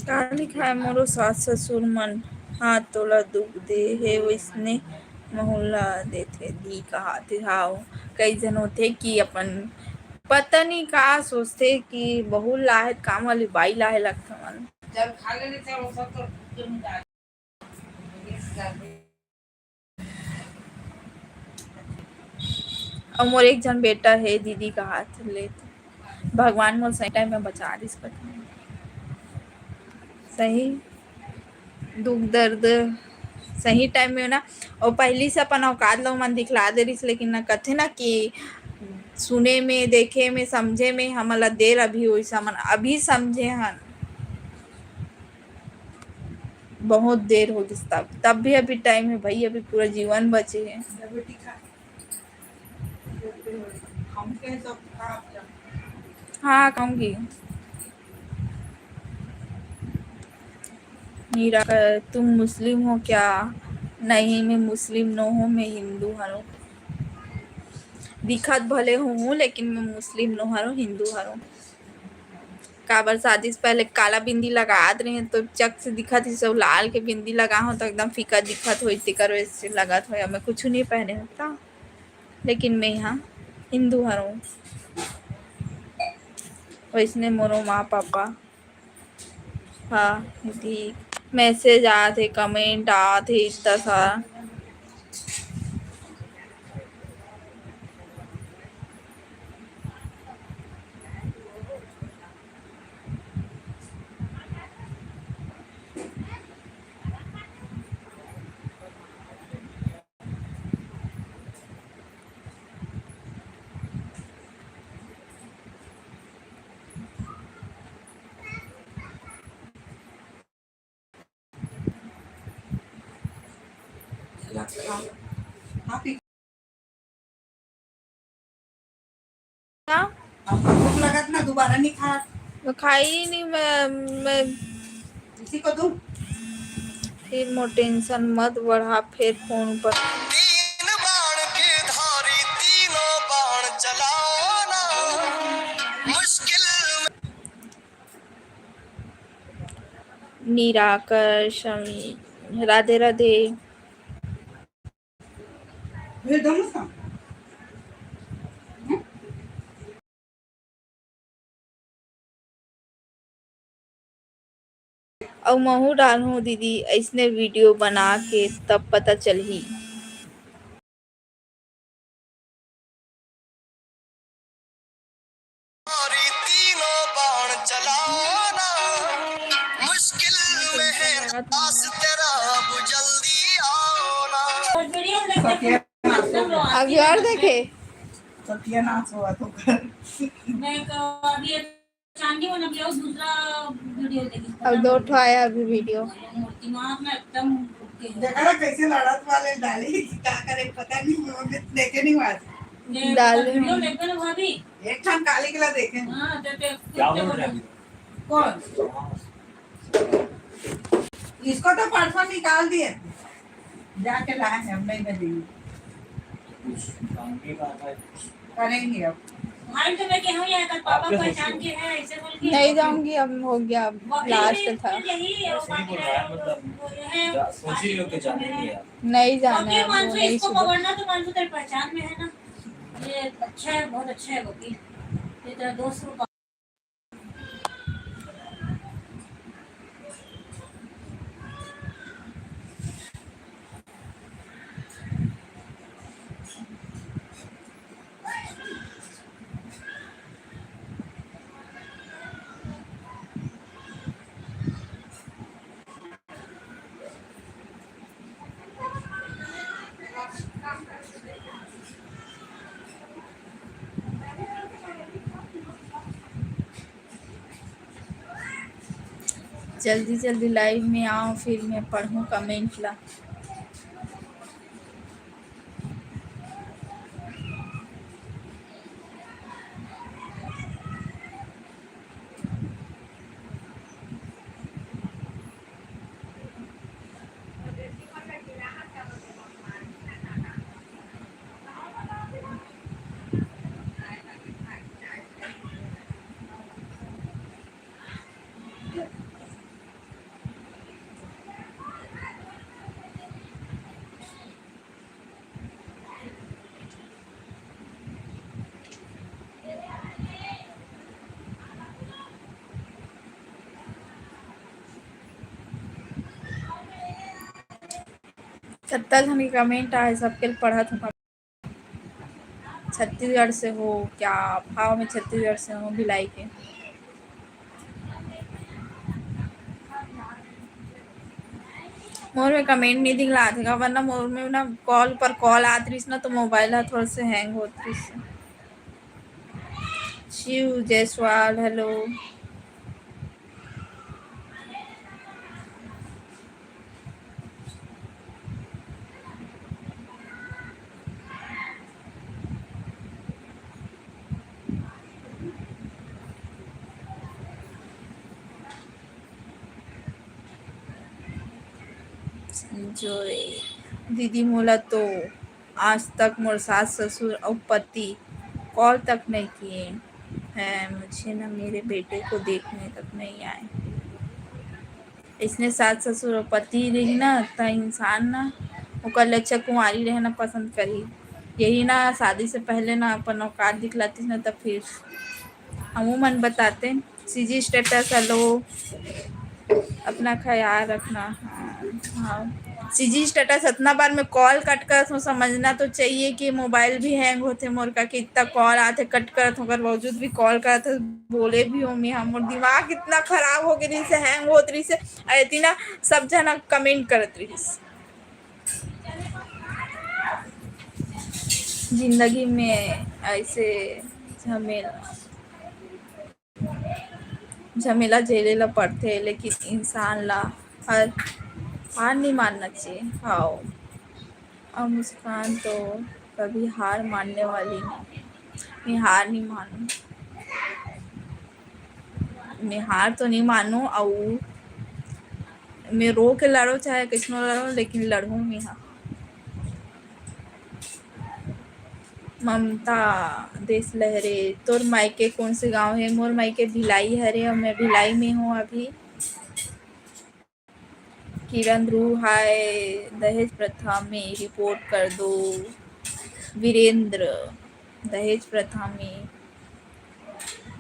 का लिखाय, मोरो सास ससुर मन हा तोला दुख दे हे, वइसने महू ला देथे दी कहाथे। हाव, कई झन होथे कि अपन पता नहीं का सोचथे कि बहू ला हे, काम वाली बाई ला हे लगथे मन। अउ मोर एक झन बेटा हे, दीदी कहात ले, भगवान मोर सही टाइम में बचा दिस, पता नहीं। सही दुख दर्द सही टाइम में ना, अउ पहिली से अपन औकात ला ओमन दिखला दे रिस, लेकिन ना कथे ना कि सुने में, देखे में, समझे में हमन ला देर अभी होइस, हमन अभी समझे हन। बहुत देर हो गिस तब, तब भी अभी टाइम हे भाई, अभी पूरा जीवन बचे हे। हाँ, खाऊंगी। मीरा, तुम मुस्लिम हो क्या? नहीं, मैं मुस्लिम नो हूँ, मैं हिंदू हूँ। दिखत भले हूँ, लेकिन मैं मुस्लिम नो हूँ, हिंदू हूँ। काबर शादी से पहले काला बिंदी लगात रहे, तो चक से दिखत ही सब लाल के बिंदी लगा हो, तो एकदम फीका दिखत होई, तेकर वजह से लगत होई। मैं कुछ नहीं पहने होता, लेकिन मैं यहाँ हिंदू हूँ। वैसने मोरो माँ पापा, हाँ, ठीक। मैसेज आत हे, कमेंट आत हे, इतना सारा। का? हमको भूख लगत ना, दोबारा नहीं खात। मैं खाई नहीं, मैं, मैं इसी को दूं? फिर मोर टेंशन मत बढ़ा, फिर फोन पर। तीन बाण के धारी तीनों बाण चलाओ ना, मुश्किल में। निराकर समी, राधे राधे। ये दम उसका। अउ महू डालहूं दीदी, अइसने वीडियो बना के तब पता चलही। अभी और देखे। सत्यानाश हुआ तो कर। मैं क-, अभी एक चांदी वाला भी और दूसरा वीडियो देखी। अब दो ठो आया अभी वीडियो। दिमाग में एकदम रुक गया। देखा ना कैसे लड़त वाले डाली, क्या करे पता नहीं, वो भी देखे नहीं हुआ। ये डाल वीडियो देखे ना भाभी? एक ठन काली किला देखे। हाँ, तो, तो, क्या बोल रहे हैं? कौन? इसको तो परसों निकाल दिए थे। जाके लाए हैं, हम नहीं देंगे। करेंगे अब। भाई तो मैं कहूँ यार, कल पापा पहचान के हैं, ऐसे बोल के। नहीं जाऊंगी, अब हो गया, अब लास्ट था। यही है, वो बाकी है, वो है, जा, सोच ही रही हो कि जाने नहीं है। नहीं जाना है, वो नहीं इसको पकड़ना तो मानसू तेरे पहचान में है ना। ये अच्छा है, बहुत अच्छा है वो भी। ये तेरा दोस्त को जल्दी जल्दी लाइव में आओ, फिर मैं पढ़ूं कमेंट ला। कत्ता झन के कमेंट आए, सबके पढ़त हूँ। छत्तीसगढ़ से हो क्या? हाँ, मैं छत्तीसगढ़ से हूँ, भिलाई के। मोर में कमेंट नहीं दिखलात हे का, वरना मोर में ना कॉल पर कॉल आत रहिस ना, तो मोबाइल ह थोड़ा से हैंग होत रहिस। शिव जायसवाल, हेलो। संजोय दीदी, मोला तो आज तक मोर सास ससुर अउ पति कॉल तक नहीं किए हैं। मुझे ना मेरे बेटे को देखने तक नहीं आए। इसने सास ससुर अउ पति रही ना, त इंसान ना ओकर ले अच्छा कुंवारी रहना पसंद करही। यही ना शादी से पहले ना अपन औकात दिखलातीस ना, तब फिर हमू मन बताते। सीजी स्टेटस, हेलो, अपना ख्याल रखना। हाँ, हाँ। सीजी स्टेटस, इतना बार मैं कॉल कट करत हूँ, समझना तो चाहिए कि मोबाइल भी हैंग होते मोर का, कि इतना कॉल आते, कट करत हूँ, ओकर बावजूद भी कॉल करत हूँ, बोले भी हूँ मैं, हाँ, मोर दिमाग इतना खराब हो गए रहिस, हैंग होत रहिस, अउ इतना सब जना कमेंट करत रहिस। जिंदगी में ऐसे झमेला, झमेला झेले ला पड़थे, लेकिन इंसान ला हर, हार नहीं मानना चाहिए। हाँ, और मुस्कान तो कभी हार मानने वाली नहीं, मैं हार नहीं मानूँ। मैं हार तो नहीं मानूं, अउ मैं रो के लड़ो चाहे किसनो लड़ो, लेकिन लड़हूं मैं हा। ममता देश लहरे, तोर मायके कौन से गांव है? मोर मायके भिलाई हरे और मैं भिलाई में हूँ अभी। किरण ध्रुव, हाय, दहेज प्रथा में रिपोर्ट कर दो। वीरेंद्र, दहेज प्रथा में।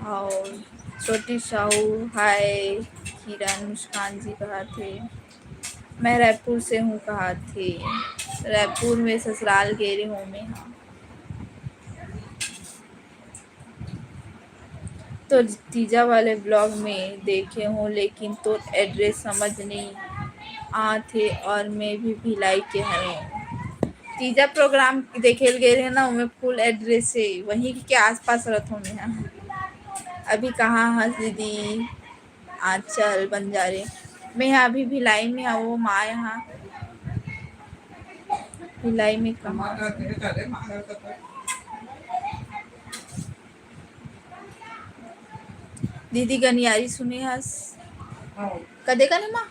और छोटी साहू, हाय। किरण मुस्कान जी कहा थे, मैं रायपुर से हूँ कहा थे, रायपुर में ससुराल गे रहे हूँ मैं। हाँ, तो तीजा वाले ब्लॉग में देखे हूँ, लेकिन तोर एड्रेस समझ नहीं आथे और मैं भी भिलाई के हूँ। तीजा प्रोग्राम देखे ल गे रहे ना, ओमे फुल एड्रेस है, वहीं के आसपास रहत हूँ मैं। अभी कहाँ हस दीदी? आंचल बंजारे। मैं हा अभी भिलाई में हूँ, माँ यहाँ। भिलाई में कहाँ? दीदी गनियारी सुने हस? हाँ। कदे कने माँ?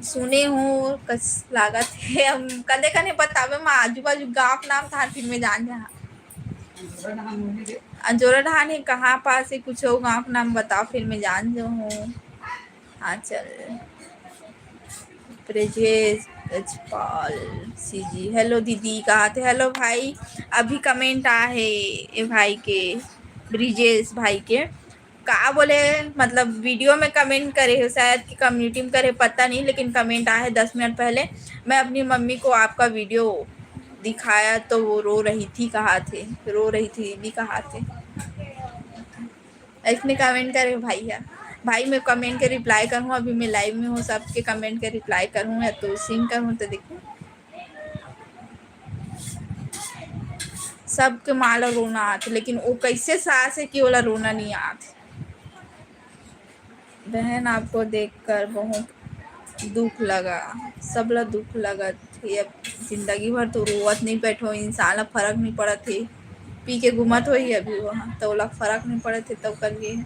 सुने हो, कस लागत है। हम कदे कने बतावे माँ, आजू बाजू गाँव नाम था, फिर मैं जान जा। अंजोरा ढान है, कहाँ पास है, कुछ हो गाँव का नाम बताओ, फिर मैं जान जाऊँ। हाँ, चल। ब्रिजेश रजपाल सीजी, हेलो दीदी, कहा थे? हेलो भाई, अभी कमेंट आ है ए भाई के, ब्रिजेश भाई के। का बोले, मतलब वीडियो में कमेंट करे हो, शायद कि कम्युनिटी में करे, पता नहीं, लेकिन कमेंट आ है दस मिनट पहले, मैं अपनी मम्मी को आपका वीडियो दिखाया तो वो रो रही थी, कहा थे, रो रही थी दीदी, कहा थे। इसने कमेंट करे भाई है, भाई मैं कमेंट के रिप्लाई करूँ, अभी मैं लाइव में हूँ, सबके कमेंट के रिप्लाई करूँ या तो सीन करूँ, तो देखो सबके माँ ला रोना आथे, लेकिन वो कैसे सास है कि ओला रोना नहीं आथे। बहन, आपको देखकर बहुत दुख लगा, सबला दुख लगत हे। अब जिंदगी भर तो रोवत नहीं बैठो, इंसान ला फर्क नहीं पड़त हे। पी के घूमत होही अभी वो, तो ओला फर्क नहीं पड़त हे, तब कर लिए।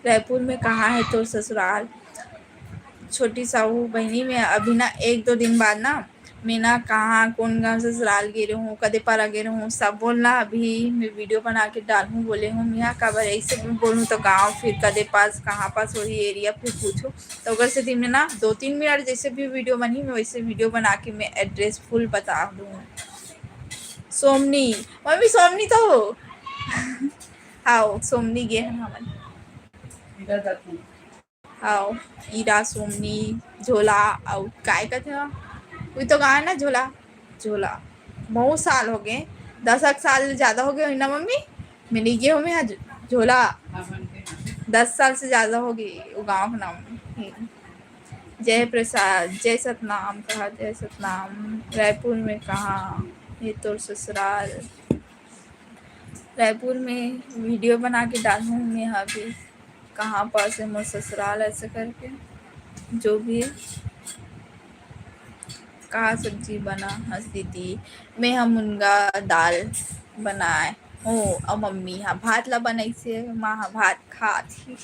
रायपुर में कहाँ है तोर ससुराल? छोटी साहू बहिनी, मैं अभी ना एक दो दिन बाद ना मैं ना कहाँ, कौन गाँव ससुराल गे रहूँ, कदे पारा गे रहूँ, सब बोलना। अभी मैं वीडियो बना के डालहूँ बोले हूँ। मैं काबर ऐसे भी बोलूँ तो गाँव, फिर कदे पास, कहाँ पास वही एरिया, फिर पूछो। तो अगर से दिन में ना दो तीन मिनट जैसे भी वीडियो बनी, मैं वैसे वीडियो बना के मैं एड्रेस फुल बता दूँ। सोमनी, मम्मी सोमनी तो हो। हाँ, सोमनी गे हन हमन। अउ ईरा, सोमनी, झोला, अउ काय कथे? वही तो गाँव है ना, झोला, झोला। बहुत साल हो गए, दस एक साल ज्यादा हो गए होही ना मम्मी? मैं नहीं गए हूँ मैं आज झोला, दस साल से ज्यादा हो गई वो गाँव का नाम। हम्म। जय प्रसाद, जय सतनाम कहा, जय सतनाम। रायपुर में कहाँ ये तोर ससुराल? रायपुर में वीडियो बना के डालूँ मैं अभी, कहाँ पास है मोर ससुराल, ऐसे करके। जो भी है। का सब्जी बना हस दीदी? मैं ह मुनगा दाल बनाए हो, अउ मम्मी ह भात ला बनाइसे, माँ ह भात खात ही।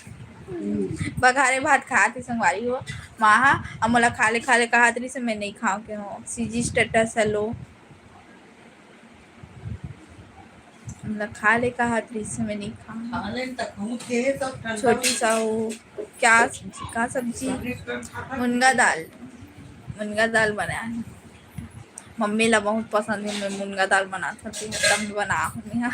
बघारे भात खात ही संगवारी हो। माँ ह, अउ मोला खा ले, खा ले कहत रहिसे, मैं नहीं खाव के हो। CG status hello. हमला खा ले कहत रहिसे, मैं नहीं खाव। खा ले न त कहूँ के, सब ठंडा छोटी हो साहू, क्या सब्जी, का सब्जी? सब्जी तो खा ले। मुनगा दाल, मुनगा दाल बनाए हे। मम्मी ला बहुत पसंद है, मैं मुनगा दाल बनात हूँ, तब बना हूँ मैं।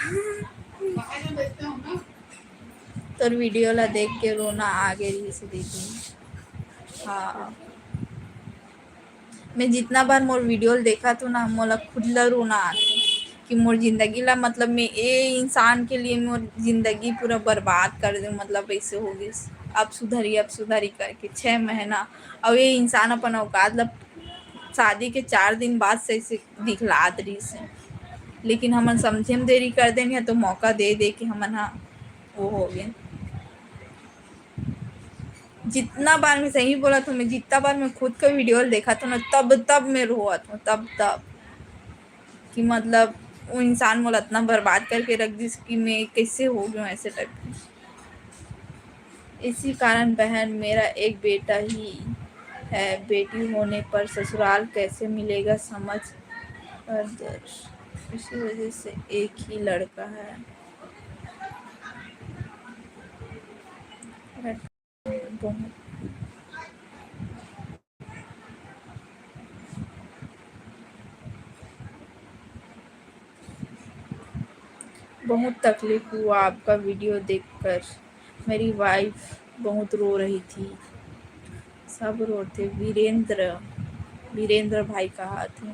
तोर वीडियो ला देख के रोना आ गे रहिसे दीदी। हाँ। मैं जितना बार मोर वीडियो ल देखत हूँ ना, मोला खुद ला रोना आथे कि मोर जिंदगी ला, मतलब, मैं ए इंसान के लिए मोर जिंदगी पूरा बर्बाद कर दूँ, मतलब, ऐसे हो गइस। अब सुधरी, अब सुधरी करके छह महीना, अउ ये इंसान अपन औकात ला शादी के चार दिन बाद से ऐसे दिखलात रहिस हे। लेकिन हमन समझे म देरी कर देन, या तो मौका दे दे के हमन ह वो हो गए। जितना बार मैं, सही बोलत हूँ, मैं जितना बार मैं खुद का वीडियो देखत हूँ ना, तब तब मैं रोवत हूँ, तब तब कि मतलब वो इंसान मोला इतना बर्बाद करके रख दिस कि मैं कैसे हो गई हूँ ऐसे टाइप की। इसी कारण बहन, मेरा एक बेटा ही है, बेटी होने पर ससुराल कैसे मिलेगा समझ और दर्श, इसी वजह से एक ही लड़का है। बहुत, बहुत तकलीफ हुआ आपका वीडियो देखकर। मेरी वाइफ बहुत रो रही थी। सब रोते। वीरेंद्र, वीरेंद्र भाई कहा थे।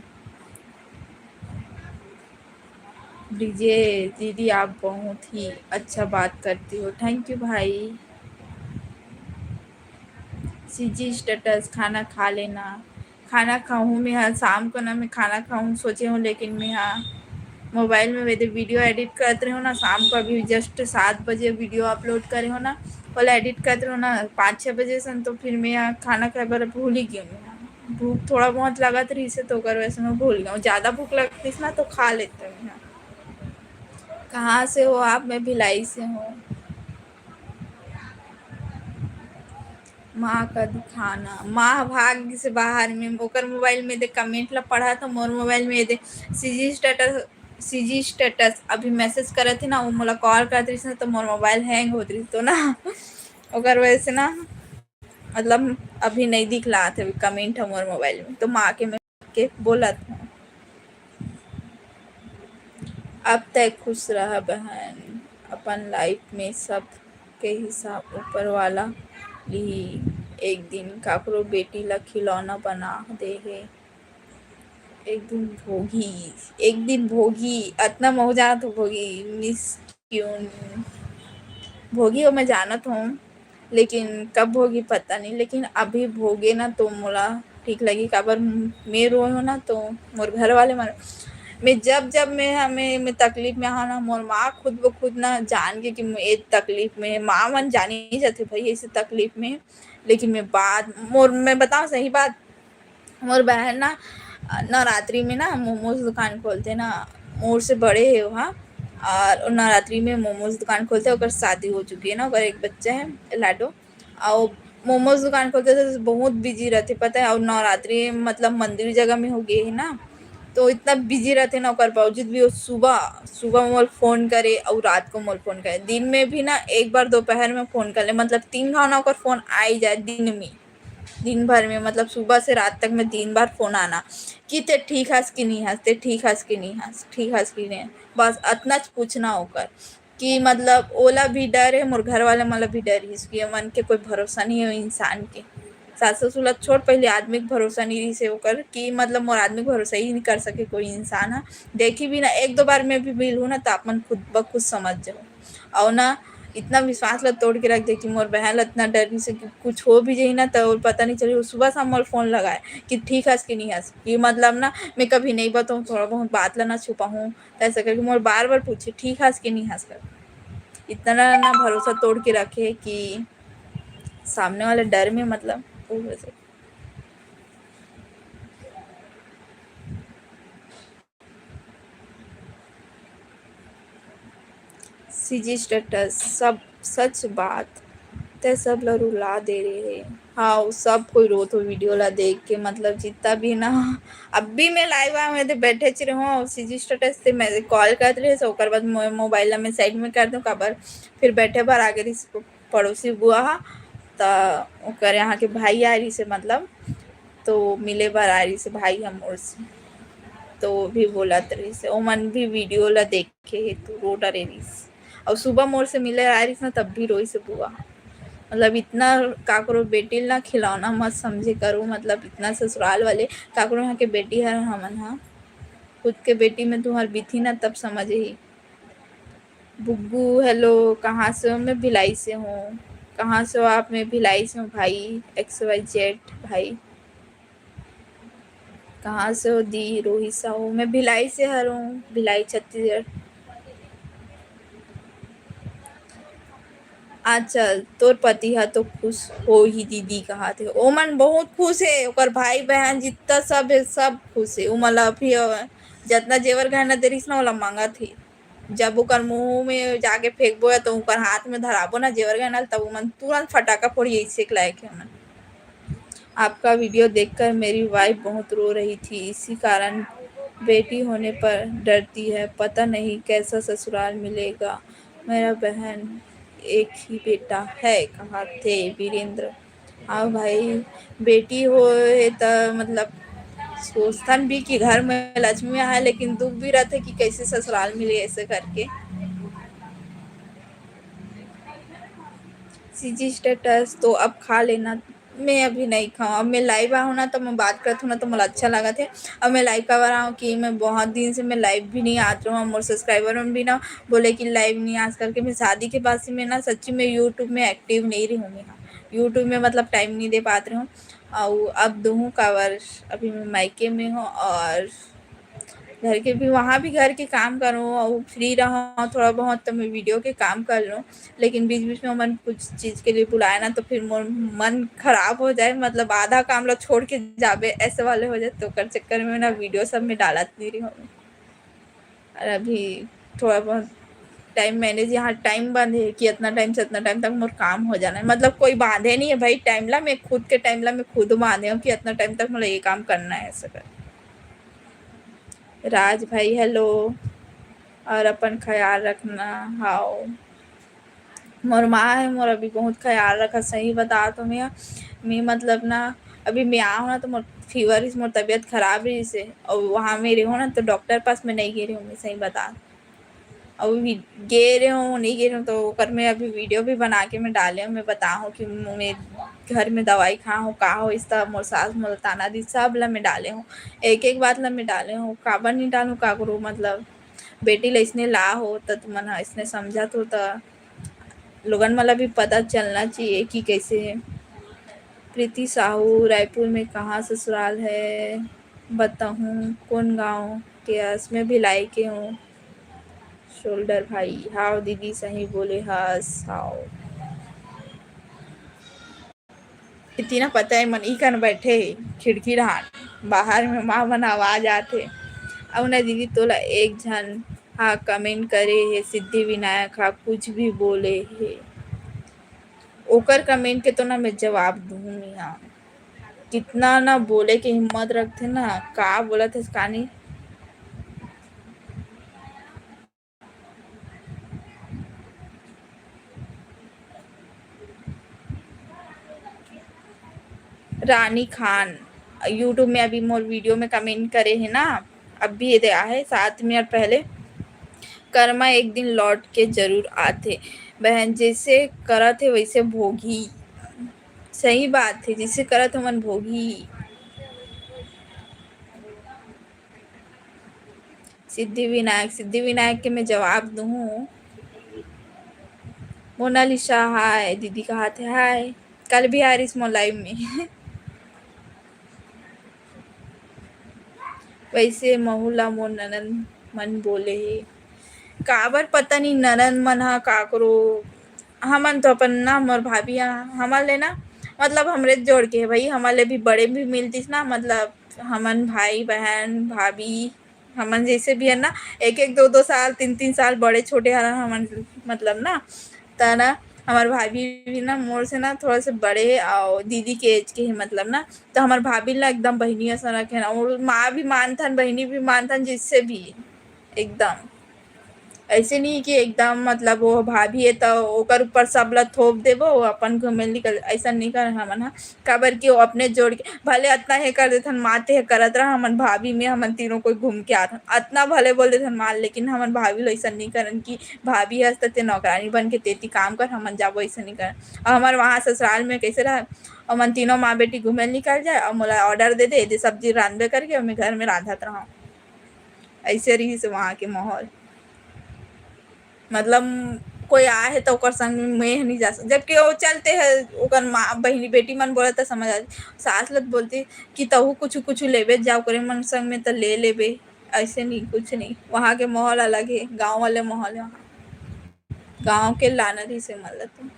डीजे दीदी, आप बहुत ही अच्छा बात करती हो। थैंक यू भाई। सीजी स्टेटस, खाना खा लेना। खाना खाऊँ मैं, हाँ, शाम को ना मैं खाना खाऊँ सोचे हूँ, लेकिन मैं, हाँ, मोबाइल में वेदे वीडियो एडिट करत रहे हो ना शाम को, अभी जस्ट सात बजे वीडियो अपलोड करे हो ना, वाला एडिट करत रहे हो ना पाँच छः बजे सन, तो फिर मैं, हाँ, खाना खाए बर भूल ही गई हूँ। भूख थोड़ा बहुत लगत रहिस हे, तो ओकर वजह से मैं भूल गई हूँ। ज़्यादा भूख लगतीस ना, तो खा लेते हैं। कहाँ से हो आप? मैं भिलाई से हूँ। माँ का दिखाना, माँ भाग से बाहर में, ओकर मोबाइल में दे कमेंट ला पढ़ा, तो मोर मोबाइल में दे सीजी स्टेटस, सीजी स्टेटस अभी मैसेज करत हे ना, वो मोला कॉल करत रहिस ना, तो मोर मोबाइल हैंग होत रहिस, तो ना ओकर वजह से ना, मतलब, अभी नहीं दिखलात हे कमेंट हमर मोबाइल में, तो माँ के मैं के बोलत हूँ। अब तय खुश रह बहन, अपन लाइफ में सब के हिसाब ऊपर वाला लिही। एक दिन काकरो बेटी ला खिलौना बना दे हे। एक दिन भोगी, एक दिन भोगी, अतना महू जाना तो भोगी, मिस क्यों भोगी हो, मैं जानत हूँ, लेकिन कब भोगी पता नहीं। लेकिन अभी भोगे ना तो मोला ठीक लगी, काबर मैं रोए हूँ ना, तो मोर घर वाले मन, मैं जब जब मैं हमें मैं तकलीफ में आहा ना, मोर माँ खुद ब खुद ना जान के कि मैं ए तकलीफ में, माँ मन जानी जाते भाई ऐसे तकलीफ में। लेकिन मैं बात मोर मैं बताऊँ सही बात, मोर बहन ना नवरात्रि में ना मोमोज दुकान खोलते ना, मोर से बड़े है वहाँ। और नवरात्रि में मोमोज दुकान खोलते, ओकर शादी हो चुकी है ना, ओकर एक बच्चा है लाडो। और मोमोज दुकान खोलते तो बहुत बिजी रहते, पता है। और नवरात्रि मतलब मंदिर जगह में हो गए है ना, तो इतना बिजी रहते ना, ओकर बावजूद भी वो सुबह सुबह मोल फोन करे और रात को मोल फोन करे। दिन में भी ना एक बार दोपहर में फोन कर ले, मतलब तीन घाव ना ओकर फोन आ ही जाए दिन में, दिन भर में, मतलब सुबह से रात तक में तीन बार फोन आना कि ते ठीक हस कि नहीं हस, ते ठीक हस कि नहीं हस, ठीक हस कि नहीं हस। बस अतना च पूछना ओकर कि मतलब ओला भी डर है, मोर घर वाले मन ला भी डर है, इसलिए मन के कोई भरोसा नहीं है इंसान के। सास ससुर ला छोड़, पहले आदमी के भरोसा नहीं रही से ओकर कि मतलब मोर आदमी के भरोसा ही नहीं कर सके कोई इंसान है। देखी भी ना, एक दो बार में भी मिलूँ ना, तो आप मन खुद ब खुद समझ जाओ। और ना इतना विश्वास ला तोड़ के रख दे कि मोर बहन ला इतना डर रही से कि कुछ हो भी जाही ना, तो पता नहीं चली। वो सुबह शाम मोर फोन लगाए कि ठीक हस कि नहीं हस, कि मतलब ना मैं कभी नहीं बताऊँ, थोड़ा बहुत बात ला ना छुपाऊँ, तो ऐसा करके मोर बार बार पूछे ठीक हस कि नहीं हस कर। इतना ना भरोसा तोड़ के रखे कि सामने वाला डर में मतलब वो हो जाए। सीजी स्टेटस, सब सच बात, ते सब ला रुला दे रहे। हाँ, वो सब कोई रोत हो वीडियो ला देख के, मतलब जितना भी ना, अब भी मैं लाइव आ में तो बैठे च रहूँ और सीजी स्टेटस से मैं कॉल करत रहे, ओकर बाद मो-, मोबाइल ला मैं साइड में कर दूँ, काबर फिर बैठे बर आगे रही पड़ोसी बुआ हा, त ओकर यहाँ के भाई आ रही से, मतलब तो मिले बर आ रही से भाई हम मोर से, तो भी बोलत रही से, ओमन भी वीडियो ला देखे हे, तू रो डरे रही से। और सुबह मोर से मिले आ रही ना, तब भी रोई से बुआ। मतलब इतना काकरो बेटी ला खिलौना मत समझे करो, मतलब इतना ससुराल वाले काकरो यहाँ के बेटी हर हमन हा, खुद के बेटी में तुहर बीती ना तब समझ ही। बुग्गू, हेलो, कहाँ से हो? मैं भिलाई से हूँ। कहाँ से हो आप? मैं भिलाई से हूँ भाई, एक्स वाई जेड भाई। कहाँ से हो दी? रोही साहू, मैं भिलाई से हर हूँ, भिलाई छत्तीसगढ़। अच्छा, तोर पति ह तो खुश होही दीदी, कहाथे। ओमन बहुत खुश हे, ओकर भाई बहन जितना सब हे, सब खुश हे। ओमन ला अभी, अ, जतना जेवर गहना दे रहिस ना, ओला मांगत हे। जब ओकर मुंह में जाके फेंकबो या तो ओकर हाथ में धराबो ना जेवर गहना, तब ओमन तुरंत फटाका फोड़ही, अइसे के लायक हे ओमन। आपका वीडियो देखकर मेरी वाइफ बहुत रो रही थी, इसी कारण बेटी होने पर डरती है। पता नहीं कैसा ससुराल मिलेगा। मेरा बहन एक ही बेटा है, कहाथे वीरेंद्र। हाँ भाई, बेटी होए त मतलब सोचथन भी कि घर में लक्ष्मी आहे, लेकिन दुख भी रहिथे कि कैसे ससुराल मिले, ऐसे करके। सीजी स्टेटस तो अब खा लेना। मैं अभी नहीं खाऊँ, अब मैं लाइव आहूँ ना, तो मैं बात करत हूँ ना, तो मोला अच्छा लगत हे। अब मैं लाइव काबर आहूँ कि मैं बहुत दिन से मैं लाइव भी नहीं आत रहूँ, मोर सब्सक्राइबर मन भी ना बोले कि लाइव नहीं आस करके। मैं शादी के बाद से मैं ना सच्ची में YouTube में एक्टिव नहीं रही हूँ, मैं हाँ, YouTube में मतलब टाइम नहीं दे पात रही हूँ। और अब दूहूँ काबर, अभी मैं मायके में हूँ और घर के भी, वहाँ भी घर के काम करूँ और फ्री रहूँ थोड़ा बहुत, तो मैं वीडियो के काम कर लूँ। लेकिन बीच-बीच में ओमन कुछ चीज़ के लिए बुलाए ना, तो फिर मोर मन खराब हो जाए, मतलब आधा काम ला छोड़ के जाबे, ऐसे वाले हो जाए। तो ओकर चक्कर में ना वीडियो सब में डालत नहीं रही हूँ। और अभी थोड़ा बहुत टाइम मैनेज, यहाँ टाइम बंद है कि इतना टाइम से इतना टाइम तक मोर काम हो जाना है, मतलब कोई बांधे नहीं है भाई टाइम ला, मैं खुद के टाइम ला मैं खुद बांधे हूँ कि इतना टाइम तक मोला ये काम करना है, ऐसा कर। राज भाई हेलो, और अपन ख्याल रखना। हाव, मोर माँ है, मोर अभी बहुत ख्याल रखा, सही बता तो मैं, मैं मतलब ना अभी मैं आहूँ ना तो मोर फीवर इस, मोर तबीयत खराब रही से, और वहाँ में रहूँ ना तो डॉक्टर पास में नहीं गई रहूँ मैं, सही बता। अउ भी गे रहे हो, नहीं गे रहे हो, तो ओकर में अभी वीडियो भी बना के मैं डाले हूँ। मैं बताहूँ कि मैं घर में दवाई खा हूँ, का हो, इस तरह मोर सास मोला ताना दी, सब ला मैं डाले हूँ, एक एक बात ला मैं डाले हूँ। काबर नहीं डालूँ काकरो, मतलब बेटी ला इसने ला हो त तुमन ह इसने समझत हो त लोगन मन ला भी पता चलना चाहिए कि कैसे है। प्रीति साहू, रायपुर में कहाँ ससुराल है? बताहूँ कौन गाँव के अस? मैं भिलाई के हूँ। शोल्डर भाई, हाव दीदी, सही बोले हस, हाव। इतना पता है, मन इकन बैठे हे, खिड़की डहान, बाहर में माँ मन आवाज आत हे। अउ ना दीदी, तोला एक झन हा कमेंट करे हे, सिद्धि विनायक हा कुछ भी बोले हे, ओकर कमेंट के तो ना मैं जवाब दूँ यहाँ। कितना ना बोले के हिम्मत रखथे ना, का बोलत हे, का नहीं। रानी खान YouTube में अभी मोर वीडियो में कमेंट करे हे ना, अभी ये दे आहे सात मिनट पहले, कर्मा एक दिन लौट के जरूर आथे बहन, जैसे करत हे वैसे भोगी। सही बात हे, जैसे करत हमन भोगी। सिद्धि विनायक, सिद्धि विनायक के मैं जवाब दूँ। मोनालिसा हाय, दीदी कहाथे हाय। कल भी आ रहीस मोर लाइव में। वैसे महू ला मोर ननद मन बोले हे। काबर पता नहीं ननद मन हा काकरो, हमन तो अपन ना, मोर भाभी हा हमर ले ना, मतलब हमरे जोड़ के हे भाई, हमर ले भी बड़े भी मिलतीस ना, मतलब हमन भाई बहन भाभी हमन जैसे भी है ना, एक एक दो दो साल, तीन तीन साल बड़े छोटे हरन हमन, मतलब ना, त ना हमर भाभी भी ना मोर से ना थोड़ा से बड़े हे, और दीदी के एज के हे, मतलब ना, तो हमर भाभी ला एकदम बहिनी असन रखे ना, और माँ भी मानथन, बहिनी भी मानथन, जिससे भी एकदम। ऐसे नहीं कि एकदम मतलब वो भाभी है तो ओकर ऊपर सब ला थोप देबो, वो अपन घूमे निकल, ऐसा नहीं कर हमन हा। काबर कि वो अपने जोड़ के, भले अतना हे कर देथन, माँ ते हे करत रहा, हमन भाभी में हमन तीनों कोई घूम के आथन, अतना भले बोल देथन माँ, लेकिन हमन भाभी ला ऐसा नहीं करन कि भाभी हस त ते नौकरानी बन के तेती काम कर, हमन जाबो, ऐसा नहीं करन। और हमारे वहाँ ससुराल में कैसे रहा, हमन तीनों माँ बेटी घूमे निकल जाए और मोला ऑर्डर दे दे, दे सब्जी रांधबे करके, मैं घर में रांधत रहा। ऐसे रहिस वहाँ के माहौल। मतलब कोई आए हे तो ओकर संग में मैं नहीं जा सक, जबकि वो चलते हैं, ओकर माँ बहिनी बेटी मन बोलत त समझ आ, सास लत बोलती कि तहु कुछ कुछ लेबे जाओ करे मन संग में तो ले लेबे। ऐसे नहीं, कुछ नहीं, वहाँ के माहौल अलग है, गाँव वाले माहौल है वहाँ। गाँव के लाना रही से मतलब तुम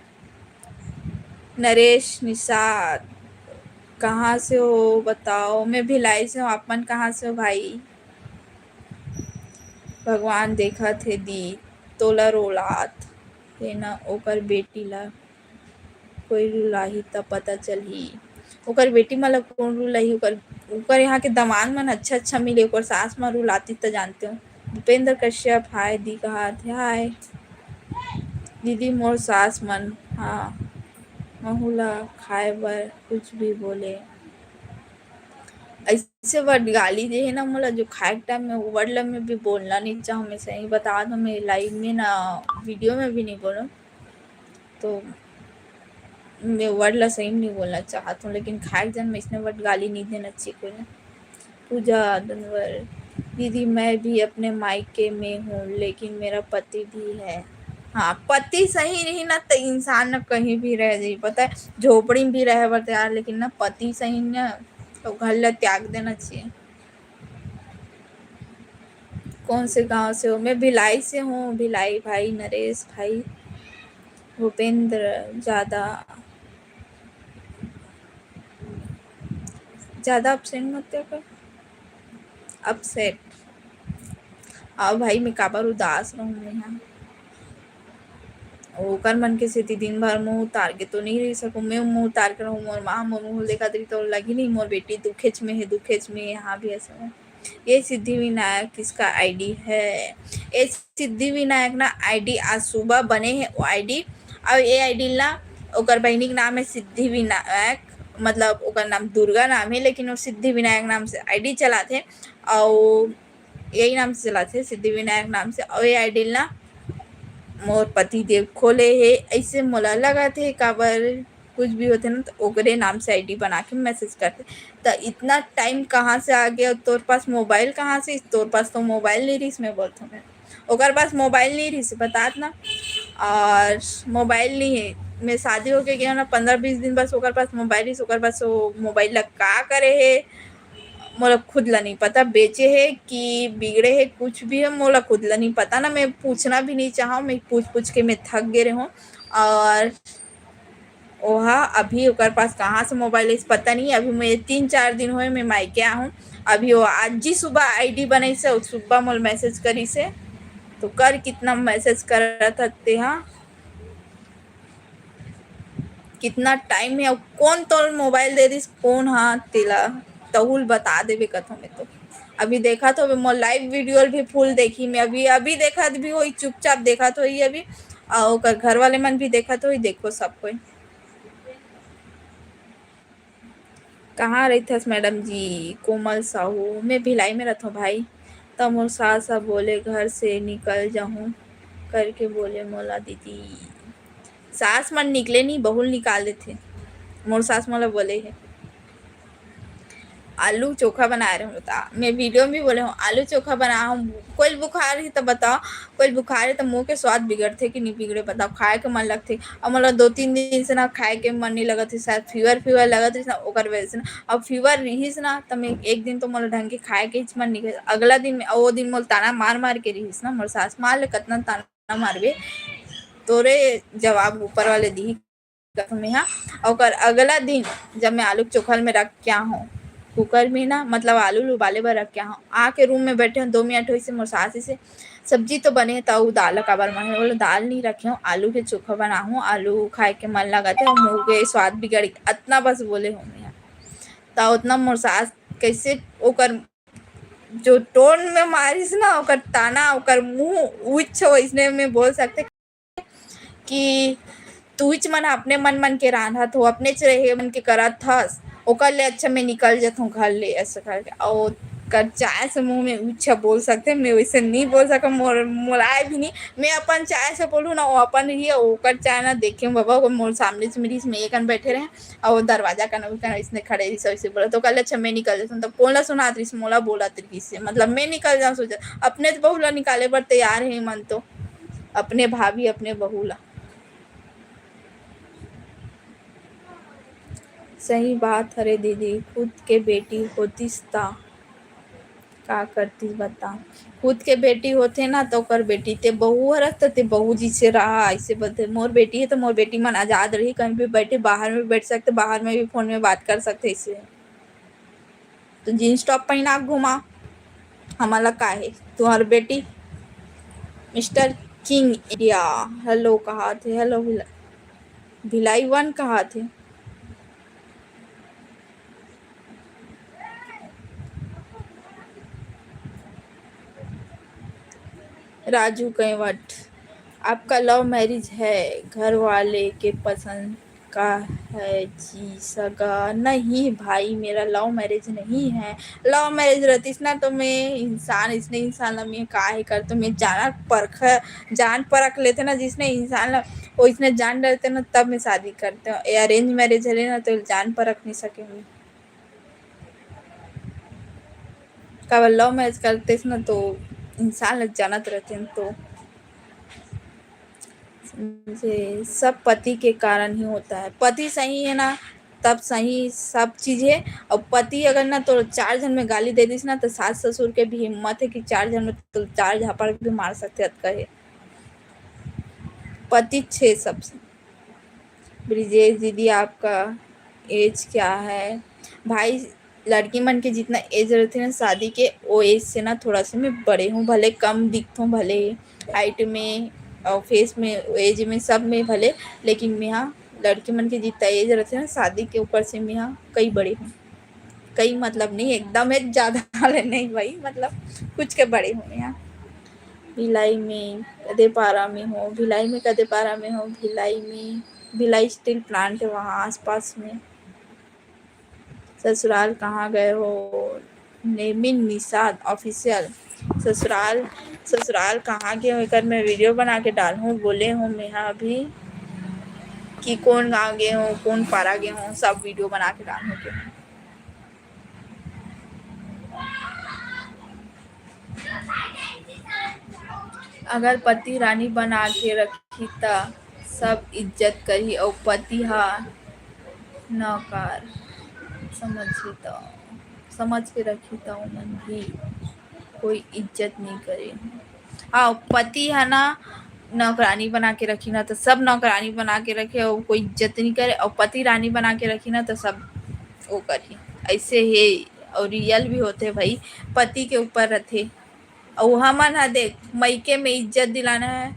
नरेश निषाद, कहाँ से हो बताओ? मैं भिलाई से हूँ, आप मन कहाँ से हो भाई? भगवान देखत हे दी, तोला रोलात हे ना, ओकर बेटी ला कोई रुलाही त पता चलही। ओकर बेटी मन ला कोन रुलाही? ओकर, ओकर यहाँ के दमाद मन अच्छा अच्छा मिले, ओकर सास मन रुलाती त जानते हो। भूपेंद्र कश्यप हाय दी कहात हे, हाय दीदी, मोर सास मन हा महू ला खाए बर कुछ भी बोले। ऐसे word गाली दे हे ना मोला, जो खाए के टाइम में वो word ला मैं भी बोलना नहीं चाहूँ। मैं सही बता दूँ, मैं लाइव में ना, वीडियो में भी नहीं बोलूँ, तो मैं word ला सही में नहीं बोलना चाहत हूँ, लेकिन खाए के टाइम में इसने word गाली नहीं देना चाहिए कोई ना। पूजा दनवर, दीदी मैं भी अपने मायके में हूँ, लेकिन मेरा पति भी है। हाँ, पति सही नहीं ना, तो इंसान ना कहीं भी रह जाए, पता है, झोपड़ी में भी रहे बर तैयार, लेकिन ना पति सही ना, तो घर ला त्याग देना चाहिए। कौन से गांव से हो? मैं भिलाई से हूँ। भिलाई भाई, नरेश भाई, भूपेंद्र, ज्यादा, ज्यादा अपसेट मत कर, अपसेट। अब भाई, मैं काबर उदास रहूँ मैं यहाँ? ओकर मन के सेती दिन भर मुंह उतार के तो नहीं रह सकूं। मैं मुंह उतार के रहूं, मोर माँ मोर मुंह देखत रही तो लगी नहीं, मोर बेटी दुखेच में है, दुखेच में है। हाँ भी ऐसा है। ये सिद्धि विनायक किसका आईडी है? ये सिद्धि विनायक ना आईडी आज सुबह बने है, वो आईडी। और ये आईडी ला, ओकर बहिनी के नाम है सिद्धि विनायक, मतलब ओकर नाम दुर्गा नाम है, लेकिन वो सिद्धि विनायक नाम से आईडी चलाथे। और यही नाम से चलाथे, सिद्धि विनायक नाम से। और ये आईडी ना मोर पति देव खोले हे, ऐसे मोला लगत हे, काबर कुछ भी होथे ना, तो ओकरे नाम से आईडी बना के मैसेज करथे। तो इतना टाइम कहाँ से आ गया? तोर पास मोबाइल कहाँ से? तोर पास तो मोबाइल नहीं रहीस, मैं बोलथों मैं। ओकर पास मोबाइल नहीं रहीस, बतात ना। और मोबाइल नहीं है, मैं शादी होके गया ना, पंद्रह बीस दिन बस ओकर पास मोबाइल रहीस, ओकर पास वो मोबाइल ला का करे हे, मोला खुद ला नहीं पता, बेचे हे कि बिगड़े हे, कुछ भी है, मोला खुद ला नहीं पता ना। मैं पूछना भी नहीं चाहूँ, मैं पूछ पूछ के मैं थक गए रहूँ। और ओहा अभी ओकर पास कहाँ से मोबाइल है, पता नहीं। अभी मैं तीन चार दिन होए, मैं मायके आहूँ। अभी वो आज जी सुबह आईडी बनाइस हे, सुबह मोला मैसेज करिस हे, तो कर कितना मैसेज करत हस तेहा। कितना टाइम है, अउ कोन तोर मोबाइल दे दिस, कोन हा तेला, तहूल बता देबे कथों मैं तो। अभी देखत होबे, मोर लाइव वीडियो भी फुल देखी मैं, अभी, अभी देखत भी होई, चुपचाप देखत होई अभी, अउ ओकर घर वाले मन भी देखत होई। देखो सब कोई। कहाँ रहिथस मैडम जी? कोमल साहू, मैं भिलाई में रहथों भाई। त मोर सास ह बोले, "घर से निकल जाहूँ," करके बोले मोला दीदी। सास मन निकले नहीं, बहू ल निकाल देथे। मोर सास मोला बोले हे। आलू चोखा बनाए रहूँ, बता। मैं वीडियो में भी बोले हूँ, आलू चोखा बनाहूँ। कोई ल बुखार ही त बताओ, कोई ल बुखार ही त मुँह के स्वाद बिगड़थे कि नहीं बिगड़े, बताओ। खाए के मन लगथे। अब मोला दो तीन दिन से ना खाए के मन नहीं लगत हे, शायद फीवर, फीवर लगत रहिस ना, ओकर वजह से ना। अब फीवर रहिस ना, त मैं एक दिन तो मोला ढंग के खाए के ही मन नहीं करे। अगला दिन में, वो दिन मोला ताना मार मार के रहिस ना, मोर सास मार ले कतना ताना मारबे, तोरे जवाब ऊपर वाले दिही। कथों मेहा। ओकर अगला दिन जब मैं आलू के चोखा ल मैं रख के आहूँ कुकर में ना, मतलब आलू ल उबाले बर रख के आहूँ, आके रूम में बैठे हूँ, दो मिनट होइस हे, मोर सास से, "सब्जी तो बने हे, त अउ दाल काबर माढ़े?" बोले, "दाल नहीं रखे हूँ, आलू के चोखा बनाहूँ, आलू खाए के मन लगत हे, अउ मुँह के स्वाद बिगड़ गे।" अतना बस बोले हूँ मैं। त उतना मोर सास कैसे ओकर जो टोन में मारिस ना, ओकर ताना, ओकर मुँह उच्च वैसने में बोल सकते कि तुहिच मन अपने मन मन के रांधत हो, अपनेच रहे मन के करत हस, ओकर ले अच्छा मैं निकल जथों घर ले, ऐसा करके। अउ ओकर चाय से मुँह में उच्च बोल सकते, मैं वैसे नहीं बोल सकूँ, मोर, मोला आए भी नहीं। मैं अपन चाय से बोलूँ ना, वो अपन ही, ओकर चाय ना देखे बाबा, वो मोर सामने से मेरी, मैं एकन बैठे रहे, अउ वो दरवाजा कना, कना इसने खड़े रहिस, ऐसे बोला, तो कहले, "अच्छा, मैं निकल जाथों।" तब कोन ला सुनात रहिस, मोला बोलत रहिस, मतलब मैं निकल जाऊँ, सोचा, अपने तो बहू ला निकाले बर तैयार हे मन तो, अपने भाभी, अपने बहू ला। सही बात हरे दीदी, खुद के बेटी होतिस ता का करती बता, खुद के बेटी होथे ना, तो ओकर बेटी, ते बहू हरस, त ते बहू जी से रहा, ऐसे बोलते। मोर बेटी है, तो मोर बेटी मन आजाद रही, कहीं भी बैठे, बाहर में बैठ सकते, बाहर में भी फोन में बात कर सकते, ऐसे। तो जींस टॉप पहना के घुमा, हमला का है? तुम्हार बेटी मिस्टर किंग इंडिया, हेलो कहा थे, हेलो भिला-, भिलाई वन कहा थे। राजू कैवट, आपका लव मैरिज है, घर वाले के पसंद का है जी सगा? नहीं भाई, मेरा लव मैरिज नहीं है। लव मैरिज रहतीस ना, तो मैं इंसान, इसने इंसान ला मैं का है कर, तो मैं जाना परख, जान परख लेते ना, जिसने इंसान ला, वो इसने जान डरते ना, तब मैं शादी करते हूँ। ये अरेंज मैरिज है ना, तो जान परख नहीं सके मैं। काबर लव मैरिज करते ना, तो इंसान ला जानत रहते हैं, तो जे सब पति के कारण ही होता है। पति सही है ना, तब सही सब चीज है। और पति अगर ना तो चार झन में गाली दे दिस ना, तो सास ससुर के भी हिम्मत है कि चार झन में तो चार झापड़ भी मार सकते, अतका है। पति छे सबसे। ब्रिजेश दीदी, आपका एज क्या है? भाई, लड़की मन के जितना एज रहते ना शादी के, वो एज से ना थोड़ा से मैं बड़े हूँ, भले कम दिखता हूँ, भले हाइट में और फेस में, एज में, सब में भले, लेकिन मैं, हाँ, लड़की मन के जितना एज रहते ना शादी के, ऊपर से मैं, हाँ, कई बड़े हूँ। कई मतलब नहीं, एकदम है ज्यादा वाले नहीं भाई, मतलब कुछ के बड़े हूँ मैं, हाँ। भिलाई में कदेपारा में हो, भिलाई में कदेपारा में हो, भिलाई में, भिलाई स्टील प्लांट है वहाँ आसपास में। ससुराल कहाँ गए हो? नेमिन निषाद ऑफिशियल। ससुराल, ससुराल कहाँ गए हो, एकर मैं वीडियो बना के डालहूँ, बोले हूँ मैं, हाँ, अभी कि कौन गाँव गए हो, कौन पारा गए हो, सब वीडियो बना के डालहूँ के। अगर पति रानी बना के रखी, त सब इज्जत करही, अउ पति ह नौकर समझही, त समझ के रखी, त ओमन भी कोई इज्जत नहीं करे। हाँ, पति ह ना नौकरानी बना के रखी ना, त सब नौकरानी बना के रखे, अउ कोई इज्जत नहीं करे, अउ पति रानी बना के रखी ना, त सब वो करही। ऐसे हे, अउ रियल भी होथे भाई, पति के ऊपर रथे। अउ हमन ह देख, मइके में इज्जत दिलाना है,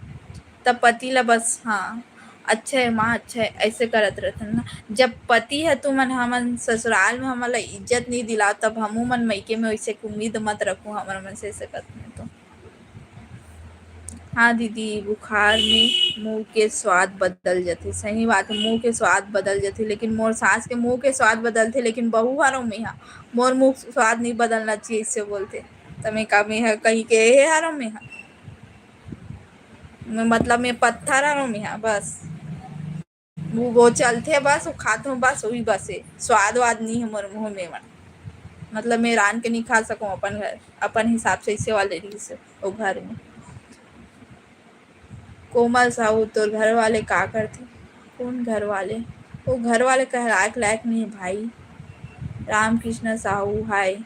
त पति ला बस, हाँ, अच्छा है माँ, अच्छा है, ऐसे करत रहथन ना। जब पति है तुमन, हमन ससुराल में हमन ला इज्जत नहीं दिलाओ, तब हमू मन मइके में वैसे उम्मीद मत रखो हमर मन से, ऐसे करथन तो। हाँ दीदी, बुखार में मुँह के स्वाद बदल जथे। सही बात है, मुँह के स्वाद बदल जथे, लेकिन मोर सास के मुँह के स्वाद बदलथे, लेकिन बहू हरव में हा, मोर मुँह स्वाद नहीं बदलना चाहिए, इससे बोलथे। त मैं का, मैं ह कहीं के हे हरव में हा? मैं, मतलब, मैं पत्थर हरव में हा, बस। वो, वो चलथे बस, वो खात हूँ बस, वही बस है। स्वाद वाद नहीं है मोर मुँह में, मन-, मतलब, मैं रांध के नहीं खा सकूँ अपन घर, अपन हिसाब से, इसे वाले रहीस वो घर में। कोमल साहू, तोर घर वाले का करथे? कौन घर वाले? वो घर वाले कहलाए के लायक नहीं है भाई। रामकृष्ण साहू, हाय।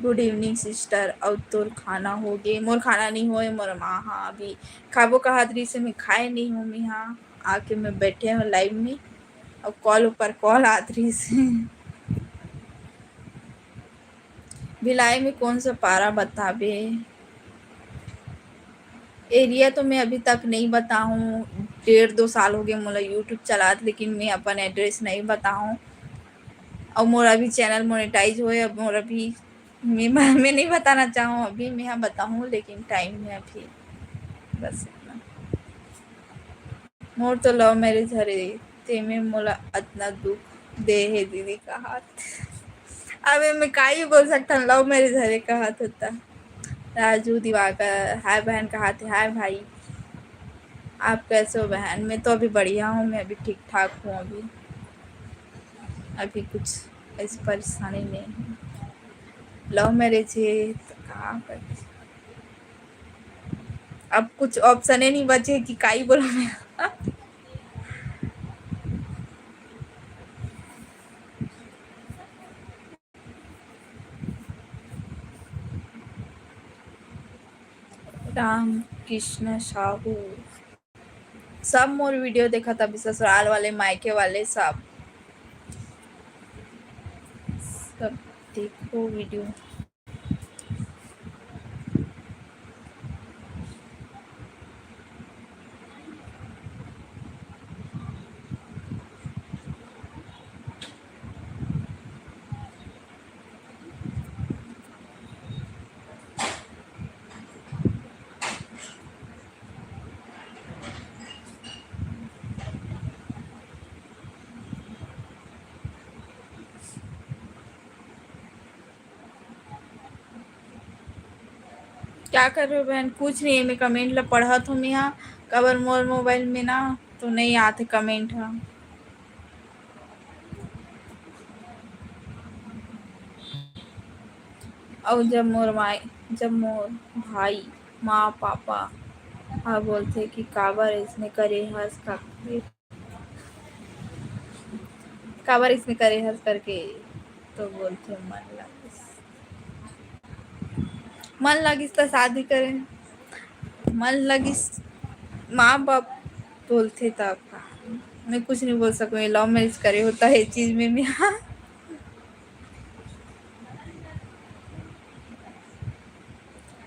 Good evening sister, अउ तोर खाना हो गे? मोर खाना नहीं होए, मोर माँ हा अभी खाबो कहत रहीस, मैं खाए नहीं हूँ, मैं हा आके मैं बैठे हूँ लाइव में, अउ कॉल ऊपर कॉल आत रहीस। भिलाई में कौन सा पारा बताबे? एरिया तो मैं अभी तक नहीं बताहूँ, डेढ़ दो साल हो गए मोला YouTube चलात, लेकिन मैं अपन एड्रेस नहीं बताहूँ। और मोर अभी चैनल मोनेटाइज होए, अब मोर अभी मैं, मैं नहीं बताना चाहूँ अभी, मैं हाँ बताहूँ, लेकिन टाइम है अभी, बस इतना। मोर तो लव मैरिज हरे, तेमे मोला अतना दुख दे हे दीदी कहत। अबे मैं का ही बोल सकता हूँ, लव मैरिज हरे कहत होता। राजू दिवाकर, हाय बहन कहत हे, हाय भाई, आप कैसे हो बहन? मैं तो अभी बढ़िया हूँ, मैं अभी ठीक ठाक हूँ, अभी, अभी कुछ ऐसी परेशानी नहीं है। लव मैरिज है तो का करते? अब कुछ ऑप्शन ही नहीं बचे कि काई बोला मैं। राम कृष्ण साहू, सब मोर video देखत अभी, ससुराल वाले, मायके वाले, सब, सब देखो video। क्या कर रहे हो बहन? कुछ नहीं, मैं comment ला पढ़त हूँ मैं यहाँ, काबर मोर mobile में ना तो नहीं आते comment हा। अउ जब मोर माई, जब मोर भाई, माँ, पापा ह बोलथे कि काबर अइसने करे हस, का-, काबर अइसने करे हस करके, तो बोलथे मन लागिस, मन लागिस त शादी करे, मन लागिस, माँ बाप बोलथे तब का, मैं कुछ नहीं बोल सकूँ, ये love marriage करे होता है चीज में मैं।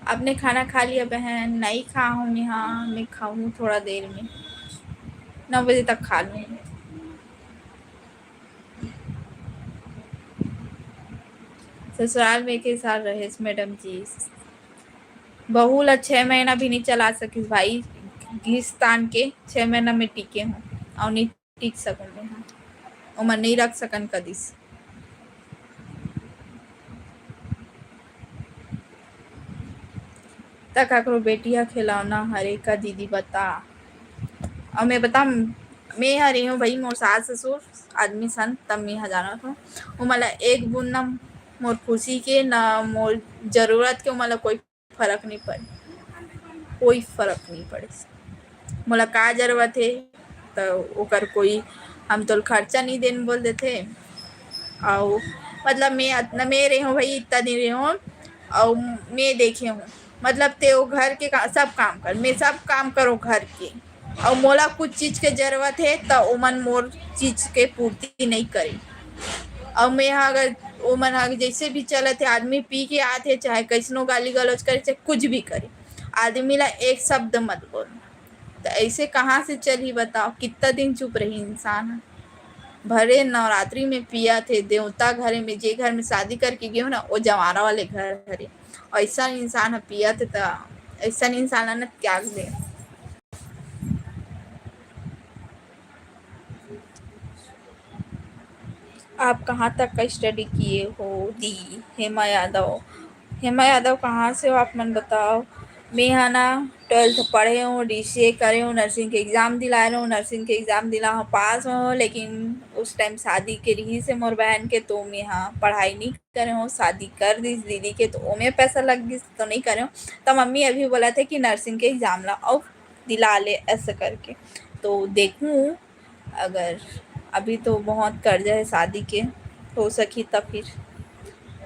आपने खाना खा लिया बहन? नहीं खा हूँ मैं, हाँ, मैं खाऊँ थोड़ा देर में, नौ बजे तक खा लूँगी। ससुराल में के साल रहेस मैडम जी? बहू ला छह महीना भी नहीं चला सकिस भाई, घिस तान के छह महीना में टिके हूँ, अउ नहीं टिक सकूँ मैं, हाँ, ओमन नहीं रख सकन कदिस। त काकरो बेटी ह खिलौना हरे का दीदी बता। अउ मैं बता, मैं ह रही हूँ भाई, मोर सास ससुर आदमी सन, तब मैं ह जानत हूँ। ओमन ला एक बूंद ना मोर खुशी के, ना मोर जरूरत के, ओमन ला कोई फर्क नहीं पड़े, कोई फर्क नहीं पड़े। मोला का जरूरत हे, त ओकर कोई, हम तो खर्चा नहीं देन बोल देथे। अउ मतलब मैं अतना, मैं रहे हूँ भाई, इतना दिन रहे हूँ, अउ मैं देखे हूँ, मतलब ते वो घर के का-, सब काम कर, मैं सब काम करो घर के, अउ मोला कुछ चीज के जरूरत हे, त ओमन मोर चीज के पूर्ति नहीं करे। अउ मैं ह अगर, ओमन ह जैसे भी चलत हे, आदमी पी के आत हे, चाहे कैसनो गाली गलौज करे, चाहे कुछ भी करे, आदमी ला एक शब्द मत बोल। त ऐसे कहाँ से चलही बताओ? कितना दिन चुप रही इंसान ह? भरे नवरात्रि में पियत हे, देवता घरे में, जे घर में शादी करके गए हो ना, वो जवारा वाले घर हरे। ऐसा इंसान ह पियत हे, त ऐसा इंसान ला ना त्याग दे। आप कहाँ तक का study किए हो दी? हेमा यादव, हेमा यादव कहाँ से हो आप मन बताओ? मैं ह ना twelfth पढ़े हूँ, D C A करे हूँ, nursing के exam दिलाए रहूँ, nursing के exam दिला हूँ, पास हूँ, लेकिन उस time शादी के रही से मोर बहन के, तो मैं ह पढ़ाई नहीं करे हूँ, शादी कर दिस दीदी के, तो ओमे पैसा लग गिस, तो नहीं करे हूँ। तो मम्मी अभी बोला थे कि nursing के exam ला अउ दिला ले, ऐसा करके। तो देखूँ, अगर अभी तो बहुत कर्जा है शादी के, हो सकी त फिर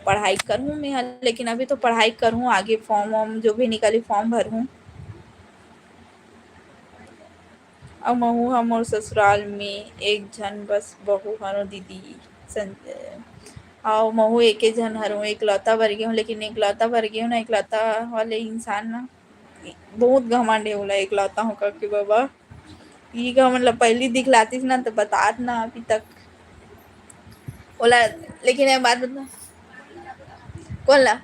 पढ़ाई करहूँ मैं ह, लेकिन अभी तो पढ़ाई करहूँ, आगे form वॉर्म जो भी निकली form भरहूँ। अउ महू ह मोर ससुराल में एक झन बस बहू हरो दीदी, सं-, अउ महू एके झन हरो, एकलौता बर गे हूँ, लेकिन एकलौता बर गे हूँ ना, एकलौता वाले इंसान ना बहुत घमंड है, ओला एकलौता हूँ करके बाबा। ई का मतलब पहली दिखलातीस ना तो बतात ना अभी तक ओला, लेकिन ये बात बता, कौन ला?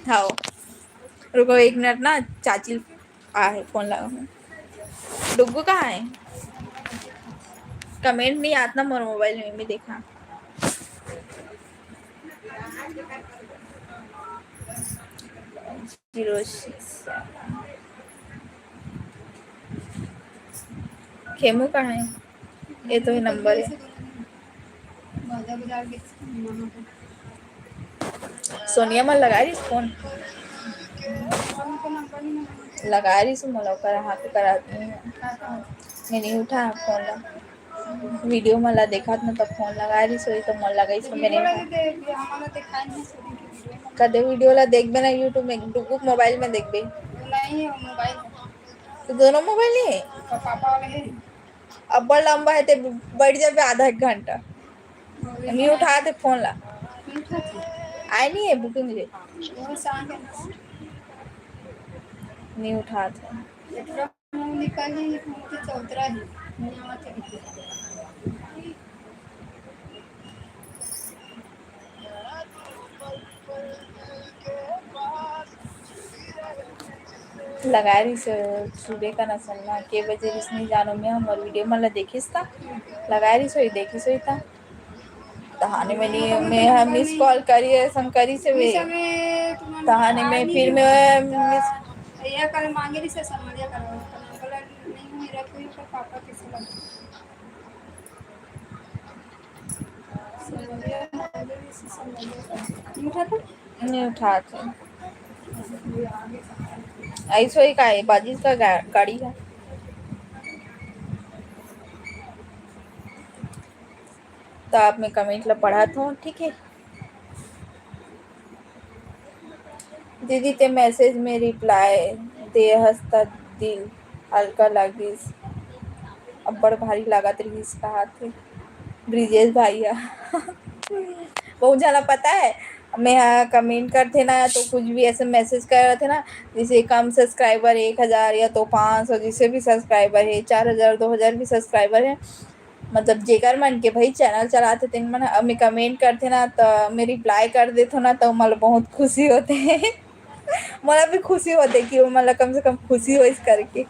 हाँ, रुको एक मिनट ना, चाची आ है, फोन लगा हूँ। डुग्गू कहाँ है? Comment नहीं आता मोर mobile में, मैं देखा। Zero six। खेमू कहाँ है? ये तो ही number है। सोनिया मन लगा रही फोन, लगा रही सो मोला ओकर हाथ करा, मैं नहीं उठा फोन ला। Video मन ला देखत न त फोन लगा रही सोई तो मोला लगाई सो मैं नहीं उठा। कदे video ला देखबे ना YouTube में, डुगुक mobile में देखबे। नहीं है mobile। तो दोनों mobile नहीं है? तो पापा वाला है। अब्बड़ लंबा है, ते बैठ जाबे आधा एक घंटा। नहीं उठात हे phone ला। नहीं उठात हे। आय नहीं है booking ले। वो सांग है। नहीं उठात हे। इतना मुंह निकाल ही, मुंह के चौतरा ही। नहीं आवा थे। लगाए रहिस सुबह का नसल ना, के बजे रहिस नहीं जानो, मैं हमर video मन ला देखिस ता, लगाए रहिस होई, देखिस होई ता। तहाने में नहीं, मैं ह miss call करी, ऐसन करी से वे। तहाने में फिर मैं miss या कल मांगे रहिस, समझ कर, बोला, नहीं, मेरा कोई, पर पापा कैसे लगा? नहीं उठात हे। ऐसो ही का है, बाजिस का गा-, गाड़ी है। तो आप मैं comment ला पढ़त हूँ, ठीक है। दीदी ते message में reply दे हस त दिल हल्का लागिस, अब्बड़ भारी लागत रहिस कहाथे ब्रिजेश भैया। बहुत जना पता है, मैं हा comment करथे ना, तो कुछ भी ऐसे message करथे ना, जैसे कम subscriber एक हजार या तो पाँच सौ, जैसे भी subscriber है, चार हजार, दो हजार भी subscriber है, मतलब जेकर मन के भाई channel चलाथे, तेन मन ह, अब मैं comment करथे ना, त मैं reply कर देथो ना, त मोला बहुत खुशी होथे। मोला भी खुशी होथे कि वो मोला कम से कम खुशी होइस करके।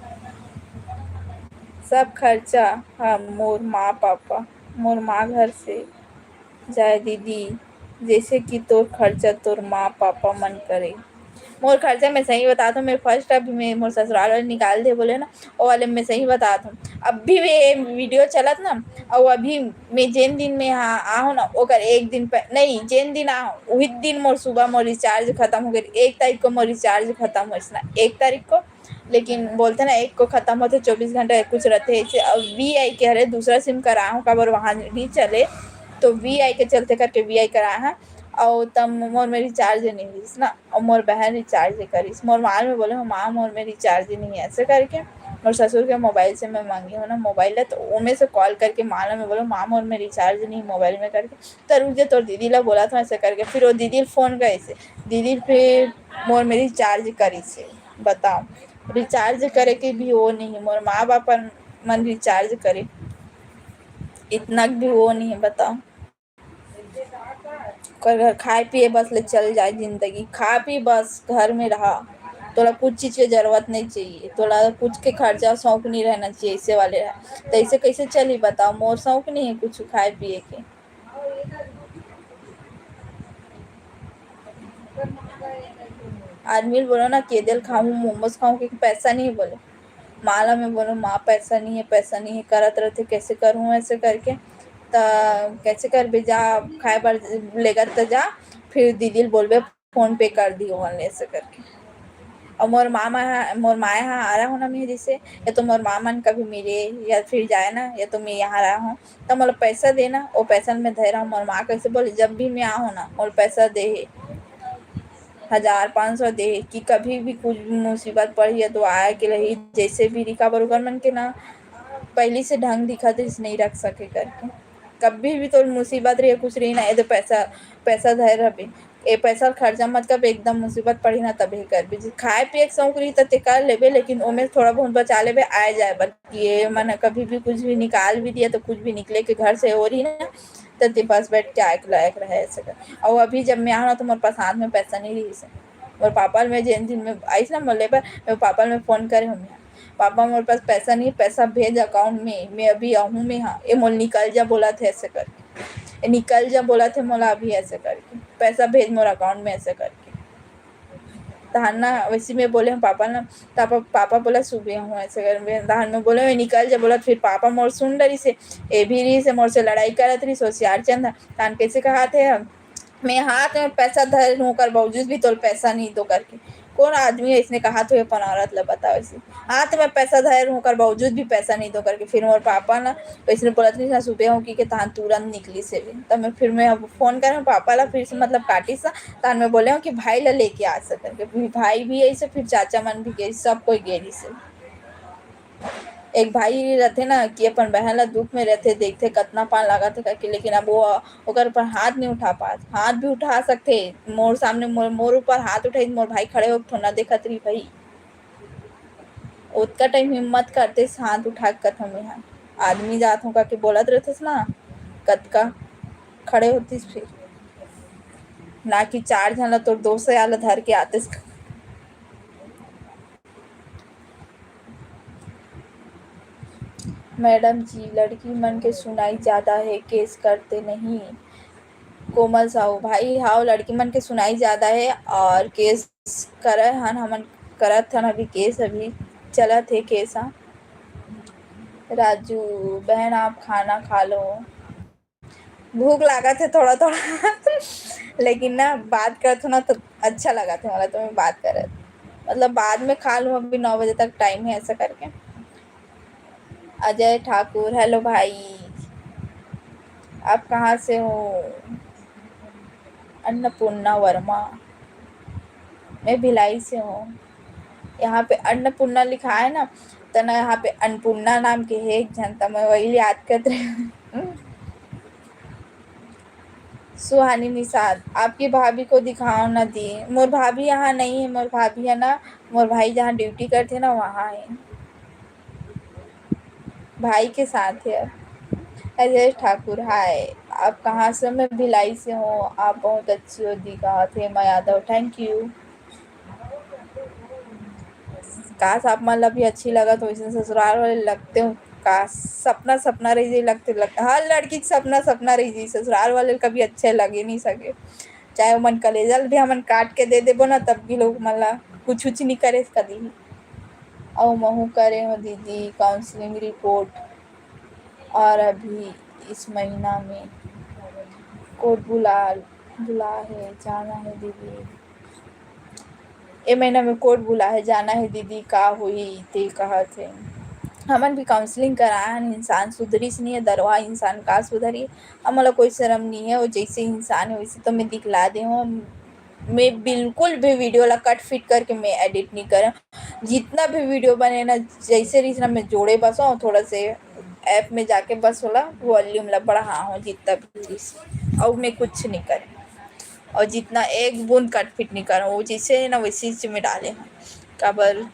सब खर्चा, हाँ, मोर माँ पापा, मोर माँ घर से जाए दीदी, जैसे कि तोर खर्चा तोर माँ पापा मन करे। मोर खर्चा मैं सही बतात हूँ, मैं first अभी मैं मोर ससुराल वाले निकाल दे बोले ना, वो वाले मैं सही बतात हूँ। अभी भी ये video चलत ना, और अभी मैं जेन दिन में यहाँ आहूँ ना, ओकर एक दिन पह-, नहीं, जेन दिन आहूँ, वही दिन मोर सुबह मोर recharge खत्म हो गई। एक तारीख को मोर recharge खत्म होइस ना, एक तारीख को। लेकिन बोलथे ना, एक को खत्म होथे, चौबीस घंटा कुछ रहथे ऐसे। अब वी आई के हरे दूसरा SIM कराहूँ, काबर वहाँ नहीं चले, तो वी आई के चलते करके वी आई कराए हँव। अउ तब मोर में recharge नहीं रहिस ना, अउ मोर बहन recharge करिस। मोर माँ ल मैं बोले हँव, "माँ, मोर में recharge नहीं है," ऐसे करके। मोर ससुर के mobile से मैं मांगे हँव ना mobile ला, तो ओमे से call करके माँ ल मैं बोले हँव, "माँ, मोर में recharge नहीं mobile में," करके। "त रुक जा, तोर दीदी ला बोलत हँव," ऐसे करके। फिर वो दीदी ल phone करिस, दीदी फिर मोर में recharge करिस। बताओ, recharge करे के भी वो नहीं, मोर माँ बाप मन recharge करे, इतना भी वो नहीं है, बताओ। ओकर घर खाए पिए बस ले चल जाए जिंदगी, खा पी बस, घर में रहा, तोला कुछ चीज के जरूरत नहीं चाहिए, तोला कुछ के खर्चा शौक नहीं रहना चाहिए, ऐसे वाले रहा, तो ऐसे कैसे चली बताओ? मोर शौक नहीं है कुछ खाए पिए के। आदमी ल बोलो ना, केदे ल खाहूँ, मोमोज खाहूँ, क्योंकि पैसा नहीं बोले। माँ ल मैं बोलो, "माँ, पैसा नहीं है, पैसा नहीं है," करत रहथे, "कैसे करूँ?" ऐसे करके, त कैसे करबे, जा खाए बर लेगत त जा, फिर दीदी ल बोलबे, "PhonePe कर दियो," ऐसे करके। और मोर मामा, मोर माया हा आ रहा हो ना, मैं जैसे, या तो मोर माँ मन कभी मिले, या फिर जाए ना, या तो मैं यहाँ रहा हूँ, त मोला पैसा देना, वो पैसा ल मैं धरे रहूँ। मोर माँ कैसे बोले, जब भी मैं आहूँ ना, मोला पैसा दे हे, हजार पाँच सौ दे हे, कि कभी भी कुछ मुसीबत पड़ही या तो आए के रही, जैसे भी रही, काबर ओकर मन के ना पहली से ढंग दिखत रहिस, नहीं रख सके करके। कभी भी तोर मुसीबत रही, कुछ रही ना, ये तो पैसा, पैसा धरे रहबे। ए पैसा ल खर्चा मत कर, एकदम मुसीबत पड़ही ना तभे करबे। जे खाए पिए के शौक रही त ते कर लेबे, लेकिन ओमे थोड़ा बहुत बचा लेबे, आए जाए बर। कि ये मन कभी भी कुछ भी निकाल भी दिया तो कुछ भी निकले के घर से हो रही ना, त ते पास बैठ के आए के लायक रहे ऐसे कर। और अभी जब मैं आहूँ ना तो मोर पास हाथ में पैसा नहीं रही से। मोर पापा ल मैं जेन दिन में आइस ना मोर लेबर, मैं पापा ल मैं फोन करे हूँ, मैं, "पापा, मोर पास पैसा नहीं, पैसा भेज account में, मैं अभी आहूँ मैं, हाँ, ये मोर निकल जा बोलत हे," ऐसे करके। "ए, निकल जा बोलत हे मोला अभी," ऐसे करके, "पैसा भेज मोर account में," ऐसे करके। तहान ना वैसे मैं बोले हूँ पापा ना, पापा, पापा बोला, "सुबह हूँ," ऐसे कर मैं, तहान मैं बोले, "मैं निकल जा," बोला। फिर पापा मोर सुन डरिस हे, ए भी रहिस हे, मोर से लड़ाई करत रहिस हे होशियार चंद ह। तहान कैसे कहाथे, "मैं हाथ में पैसा धरे हूँ, ओकर बावजूद भी तोर पैसा नहीं दो," करके। कौन आदमी अइसने कहात होही अपन औरत ला, बताओ अइसे। हाथ में पैसा धरे रहूं, ओकर बावजूद भी पैसा नहीं दो करके। फिर मोर पापा ना वइसने बोलत रहिस ना, सुबह हो कि के तहान तुरंत निकलिस हे। तब मैं, फिर मैं अब फोन करे हूँ पापा ला, फिर से मतलब काटिस ना, तहान मैं बोले हूँ कि भाई ला लेके आ सक करके। फिर भाई भी अइसे, फिर चाचा मन भी गे, सब कोई गे रहिस हे। एक भाई रथे ना कि अपन बहन ला दुख में रथे, देखथे कतना पान लागत हे करके, लेकिन अब वो ओकर ऊपर हाथ नहीं उठा पात। हाथ भी उठा सकथे, मोर सामने मोर, मोर ऊपर हाथ उठाई, मोर भाई खड़े होके थोड़ा देखत रही भाई। ओतका टाइम हिम्मत करते हाथ उठा के कथम यहाँ आदमी जात हो करके बोलत रहतेस ना, कतका खड़े होतीस फिर, ना कि चार झन ला तोर दो सौ वाला धर के आतेस। मैडम जी, लड़की मन के सुनाई ज्यादा है, केस करते नहीं। कोमल साहू, भाई हाव, लड़की मन के सुनाई ज्यादा है और केस करे हन, हमन करत हन अभी केस, अभी चलत हे केस ह। राजू, बहन आप खाना खा लो। भूख लागत हे थोड़ा थोड़ा लेकिन ना बात करत हो ना तो अच्छा लागत हे, मतलब मैं बात करत, मतलब बाद में खा लूँ, अभी नौ बजे तक टाइम है ऐसा करके। अजय ठाकुर, हेलो भाई, आप कहाँ से हो? अन्नपूर्णा वर्मा, मैं भिलाई से हूँ। यहाँ पे अन्नपूर्णा लिखा है ना, तो ना यहाँ पे अन्नपूर्णा नाम के है एक झन, तो मैं वही याद करत रहे। सुहानी निषाद, आपकी भाभी को दिखाओ ना दी। मोर भाभी यहाँ नहीं है, मोर भाभी है ना, मोर भाई जहाँ ड्यूटी करते ना वहाँ है। भाई के साथ है। अजय ठाकुर, हाय, आप कहाँ से? मैं भिलाई से हूँ। आप बहुत अच्छी हो दी, कहा थे हेमा यादव, थैंक यू। काश आप मन ला भी अच्छी लगत हो वैसे ससुराल वाले लगते हो। का सपना सपना रही जी लगते लग, हर लड़की के सपना सपना रही जी, ससुराल वाले कभी अच्छे लगे नहीं सके, चाहे ओमन कलेजा ल भी हमन काट के दे देबो ना, तब भी लोग मन ला कुछ उछ नहीं करे कदी। अउ महू करे हो दीदी काउंसलिंग रिपोर्ट, और अभी इस महीना में कोर्ट बुला बुला है, जाना है दीदी। ए महीना में कोर्ट बुला है, जाना है दीदी, का होही ते कहत है। हमन भी काउंसलिंग कराए हन, इंसान सुधरिस नहीं है, दरवा इंसान का सुधरी। हमन ला कोई शर्म नहीं है, वो जैसे इंसान है वैसे तो मैं दिखला दे हूँ। मैं बिल्कुल भी वीडियो ला कट फिट करके मैं एडिट नहीं करम। जितना भी वीडियो बने ना, जैसे रहिस ना, मैं जोड़े बस हूँ, थोड़ा से ऐप में जाके बस ओला वॉल्यूम ला बढ़ा हूँ, जितना भी रहिस, और मैं कुछ नहीं करे, और जितना एक बूंद कट फिट नहीं करम, वो जैसे है ना वैसे ही मैं डाले हूँ। काबर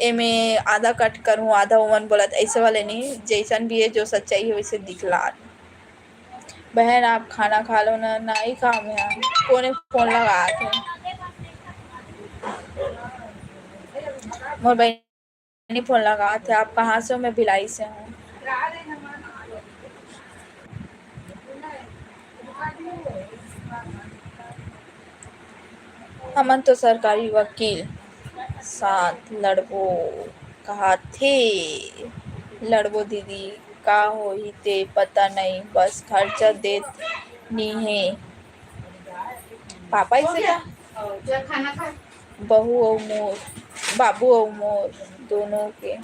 एमे आधा कट करूँ, आधा ओमन बोलत, ऐसे वाले नहीं, जैसन भी है, जो सच्चाई है, वैसे दिखला। बहन, आप खाना खा लो ना, नाई काम है। कोने फोन लगा थे? मोर बहनी फोन लगा थे। आप कहाँ से हो? मैं भिलाई से हूँ। हमन तो सरकारी वकील साथ लड़बो कहाथे। लड़बो दीदी, का होही ते पता नहीं, बस खर्चा देत नी हे। पापा इसे का? बहू अउ मोर, बाबू अउ मोर दोनों के।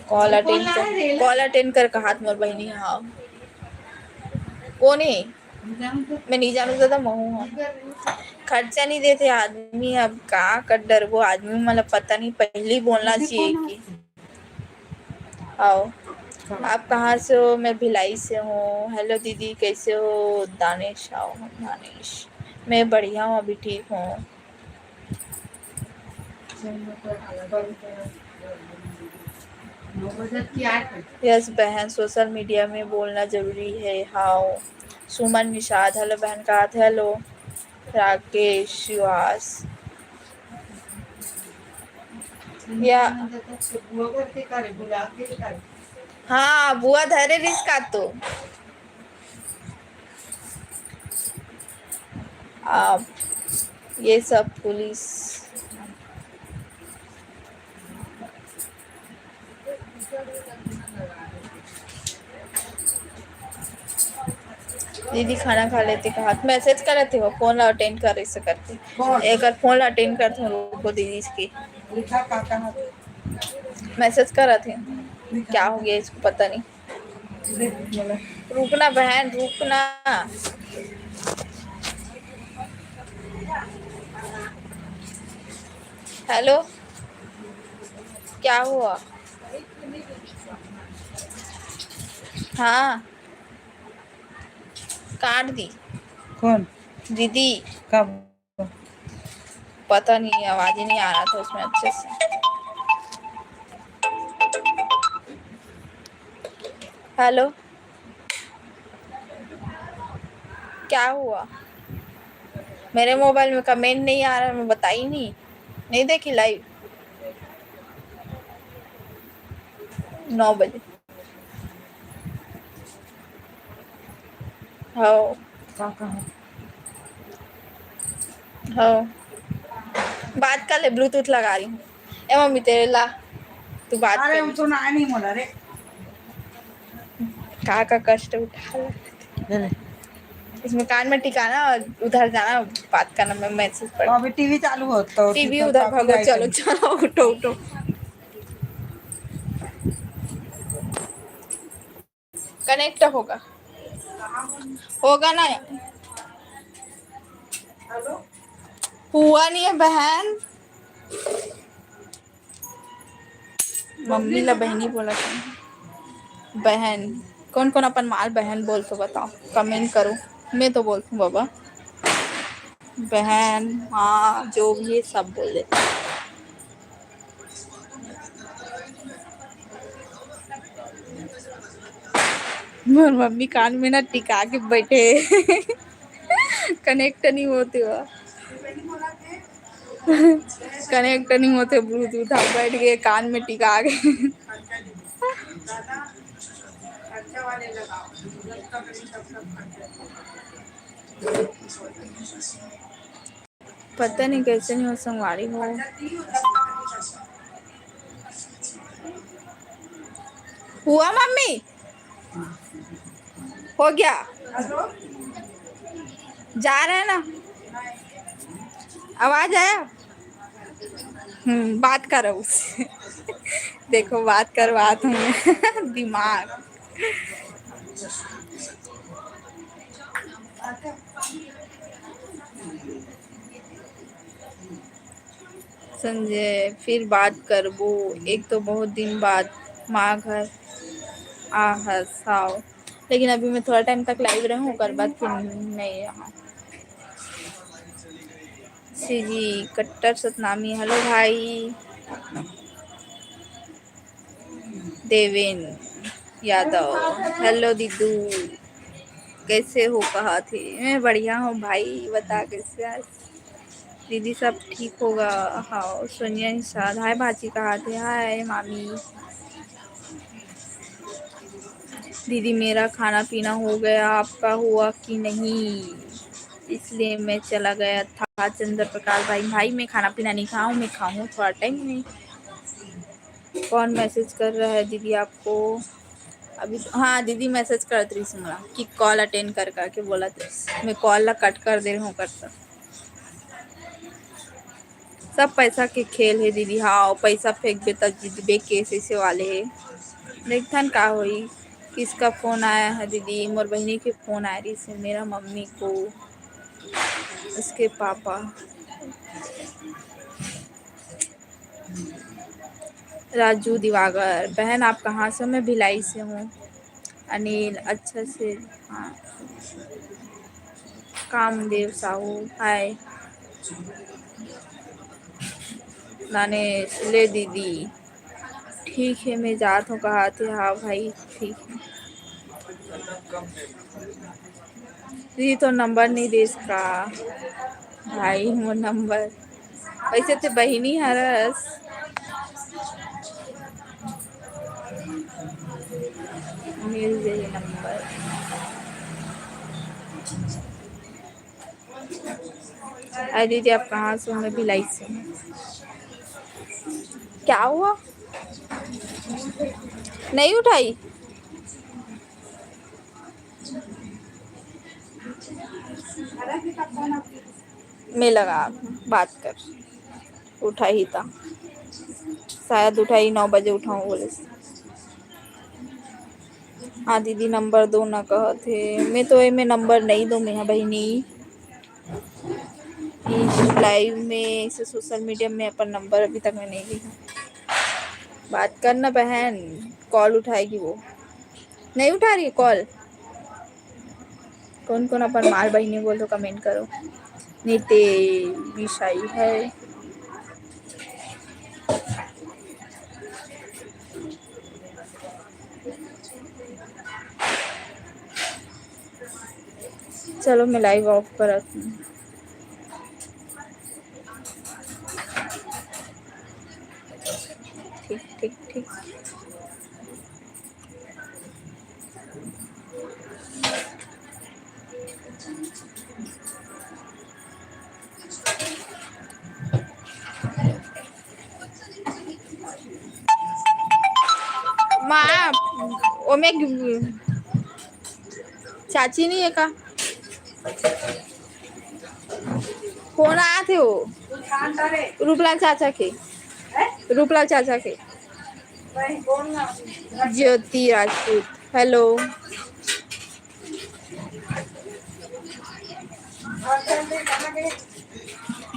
कॉल अटेंड कर, कॉल अटेंड कर कहात मोर बहिनी। हाँ, कोन हे? मैं नहीं जानू दादा, महू हाँ। खर्चा नहीं देते आदमी, अब का कर डरबो आदमी, मतलब पता नहीं, पहले ही बोलना चाहिए कि आओ। आप कहाँ से हो? मैं भिलाई से हूँ। हेलो दीदी, कैसे हो? दानिश, आओ दानिश। मैं बढ़िया हूँ, अभी ठीक हूँ। यस बहन, सोशल मीडिया में बोलना जरूरी है। हाओ सुमन निषाद, हेलो बहन का हाथ, हेलो राकेश सुहास। या हाँ, बुआ धरे रिस का तो। आप ये सब पुलिस दीदी खाना खा लेते कहा, मैसेज करते हो, फोन ला अटेंड करे से करते। कौन? एक बार फोन ला अटेंड करते हो, रुको दीदी इसकी। लिखा का कहा? मैसेज करत हे। लिखा। क्या हो गया इसको, पता नहीं। देख, बोला। रुकना बहन, रुकना। हेलो, क्या हुआ? हाँ, काट दी। कौन? दीदी। कब? पता नहीं, आवाज ही नहीं आ रहा था उसमें अच्छे से। हेलो, क्या हुआ? मेरे मोबाइल में कमेंट नहीं आ रहा, मैं बताई नहीं, नहीं देखी लाइव। नौ बजे। हाँ। का कहा? हाँ, बात कर ले, ब्लूटूथ लगा रही हूँ। ए मम्मी, तेरे ला, तू बात अरे, कर। हम तो ना नहीं बोला रे। का का कष्ट उठा ले। ले ले। इसमें कान में टिकाना और उधर जाना, बात करना, मैं मैसेज पढ़। अभी टीवी चालू हो तो टीवी तो उधर भागो, copyright चलो, है। चलो, उठो, उठो। कनेक्ट होगा, होगा ना? हेलो? हुआ नहीं है बहन। मम्मी ला बहनी बोला था। बहन, कौन कौन अपन माल बहन बोलथो बताओ, कमेंट करो। मैं तो बोलथूँ बाबा, बहन, माँ, जो भी है सब बोल देते। मोर मम्मी कान में ना टिका के बैठे। कनेक्ट नहीं होते हुआ। कनेक्ट नहीं होते ब्लूटूथ, हम बैठ गए कान में टिका के। पता नहीं कैसे नहीं हो संगवारी हो। हुआ मम्मी? हो गया? जा रहे हैं ना? आवाज आया? हम्म, बात करो उससे। देखो, बात करवात हूँ मैं। दिमाग। संजय, फिर बात करबो, एक तो बहुत दिन बाद माँ घर आ हस, हाव। लेकिन अभी मैं थोड़ा टाइम तक लाइव रहूँ, ओकर बाद फिर नहीं रहूँ। सीजी कट्टर सतनामी, हेलो भाई। देवेन यादव, हेलो दीदू, कैसे हो, कहा थे? मैं बढ़िया हूँ भाई, बता कैसे आज? दीदी सब ठीक होगा? हाँ, सोनिया निषाद, हाय भाची, कहा थे? हाय मामी। दीदी, मेरा खाना पीना हो गया, आपका हुआ कि नहीं? इसलिए मैं चला गया था। चंद्र प्रकाश भाई, भाई, मैं खाना पीना नहीं खाऊँ, मैं खाऊँ थोड़ा टाइम में। कौन मैसेज कर रहा है दीदी आपको? अभी तो, हाँ, दीदी मैसेज करत रहिस मोला कि कॉल अटेंड कर करके बोलत रहिस। मैं कॉल ला कट कर दे रहूँ करता। सब पैसा के खेल है दीदी। हाँ, पैसा फेंकबे त जीतबे, केस ऐसे वाले है। देखथन का होई। किसका फोन आया है दीदी? मोर बहिनी के फोन आय रहिस है, मेरा मम्मी को, उसके पापा। राजू दिवाकर, बहन आप कहाँ से हो? मैं भिलाई से हूँ। अनिल, अच्छा से, हाँ। कामदेव साहू, हाय। दानेश, ले दीदी, ठीक है, मैं जात हूँ, कहा थे, हाँ भाई, ठीक है। दीदी, तो नंबर नहीं देस का? भाई, मोर नंबर, वैसे ते बहिनी हरस। मिल जाई नंबर। अरे दीदी, आप कहाँ से हो? मैं भिलाई से हूँ। क्या हुआ? नहीं उठाई? मैं लगा, बात कर, उठाही ता, शायद उठाही, नौ बजे उठाऊँ बोले। हाँ दीदी, नंबर दो ना कहत हे। मैं तो एमे नंबर नहीं दो, मैं बहिनी। इस लाइव में, इस सोशल मीडिया में अपन नंबर अभी तक मैं नहीं दी। बात करना बहन, कॉल उठाएगी वो। नहीं उठा रही कॉल। कौन कौन अपन माल बहिनी बोल तो कमेंट करो। निते विषय है। चलो, मैं लाइव ऑफ करत हूँ। ठीक, ठीक, ठीक। माँ, ओमे चाची नहीं है का? फोन आया थे वो रूपलाल चाचा के, रूपलाल चाचा के। ज्योति राजपूत, हेलो।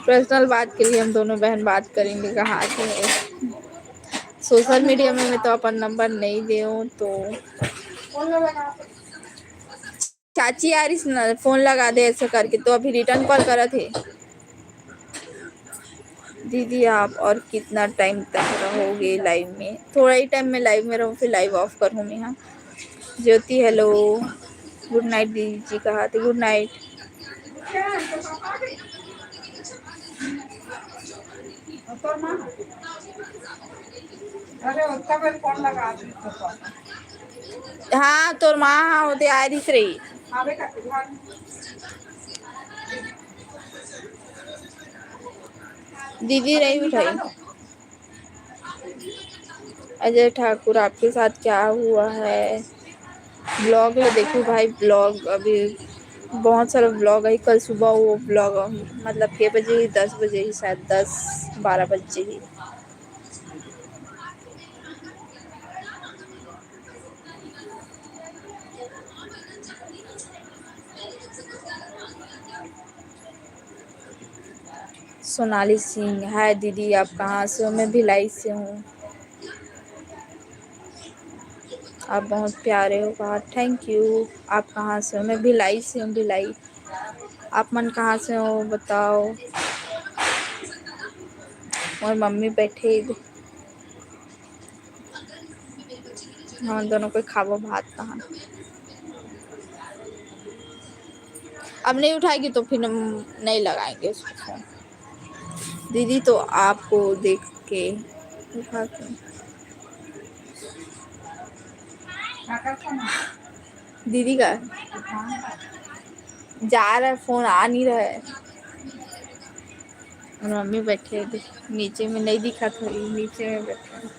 पर्सनल बात के लिए हम दोनों बहन बात करेंगे, कहा थे। सोशल मीडिया में मैं तो अपन नंबर नहीं दे हूँ, तो चाची आ रही ना, फोन लगा दे ऐसे करके, तो अभी रिटर्न कॉल करत हे। दीदी, आप और कितना टाइम तक रहोगे लाइव में? थोड़ा ही टाइम में लाइव में रहूँ, फिर लाइव ऑफ करूँ मैं। हाँ, ज्योति, हेलो, गुड नाइट दीदी जी, कहा थे गुड नाइट। अरे, उसका फिर फोन लगा दे तो। हाँ, तोर माँ, हाँ, होते आ रही रही। हाँ बेटा, good morning। दीदी नहीं उठाई। अजय ठाकुर, आपके साथ क्या हुआ है? ब्लॉग ला देखो भाई, ब्लॉग अभी बहुत सारा ब्लॉग है। कल सुबह वो ब्लॉग, मतलब, के बजे ही, दस बजे ही शायद, दस बारह बजे ही। सोनाली सिंह, हाय दीदी, आप कहाँ से हो? मैं भिलाई से हूँ। आप बहुत प्यारे हो, कहा, थैंक यू। आप कहाँ से हो? मैं भिलाई से हूँ, भिलाई। आप मन कहाँ से हो, बताओ। मोर मम्मी बैठे इधर। हम दोनों कोई खाबो भात तहन। अब नहीं उठाएगी तो फिर हम नहीं लगाएंगे उसको फोन। दीदी तो आपको देख के उठा के। दीदी का जा रहा है, फोन आ नहीं रहा है। और मम्मी बैठे थे नीचे में, नहीं दिखा था, नीचे में बैठे हैं।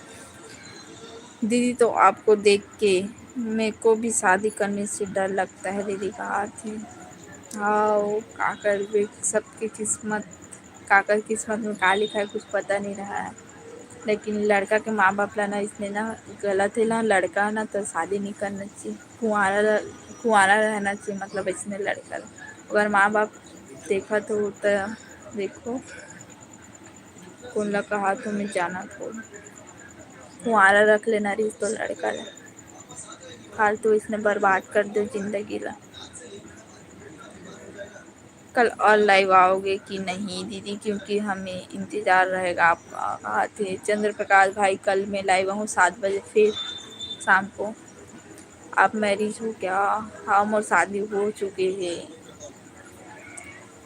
दीदी, तो आपको देख के मेरे को भी शादी करने से डर लगता है, दीदी कहा थी। हाँ, वो का करबे, सबके किस्मत, काकर किस्मत में का लिखा है, कुछ पता नहीं रहा है। लेकिन लड़का के माँ बाप ला ना, इसने ना गलत है ना, लड़का ना तो शादी नहीं करना चाहिए, कुंवारा रह-, कुंवारा रहना चाहिए, मतलब, इसने लड़का ला। अगर माँ बाप देखत हो तो देखो, कोन ला कहा तो मैं जानत हो, कुंवारा रख लेना रही तो लड़का ला, फालतू इसने बर्बाद कर दे जिंदगी ला। कल और लाइव आओगे कि नहीं दीदी, क्योंकि हमें इंतज़ार रहेगा आपका। कहा थे चंद्र प्रकाश भाई, कल मैं लाइव आऊँ सात बजे फिर शाम को। आप मैरिज हो क्या? हाँ, मोर शादी हो चुके है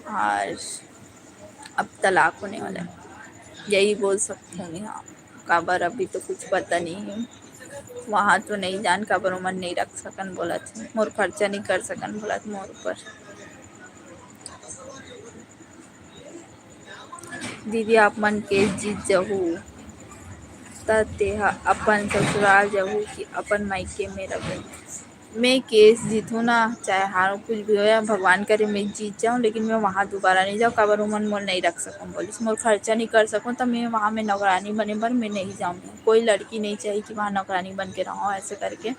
और अब तलाक होने वाला है, यही बोल सकती हूँ मैं। हाँ, काबर अभी तो कुछ पता नहीं है, वहाँ तो नहीं जान काबर ओमन नहीं रख सकन बोलत हे, मोर खर्चा नहीं कर सकन बोलत मोर ऊपर। दीदी, आप मन के जीत जहू, त तेहा अपन ससुराल जहू कि अपन मायके में रहू? मैं केस जीतहूँ ना, चाहे हारूँ, कुछ भी हो, या भगवान करे मैं जीत जाऊँ, लेकिन मैं वहाँ दोबारा नहीं जाऊँ, काबर ओमन मोर नहीं रख सकूँ बोलिस, मोर खर्चा नहीं कर सकूँ, तो मैं वहाँ में नौकरानी बने बर मैं नहीं जाऊँ। कोई लड़की नहीं चाहिए कि वहाँ नौकरानी बन के रहूँ, ऐसे करके।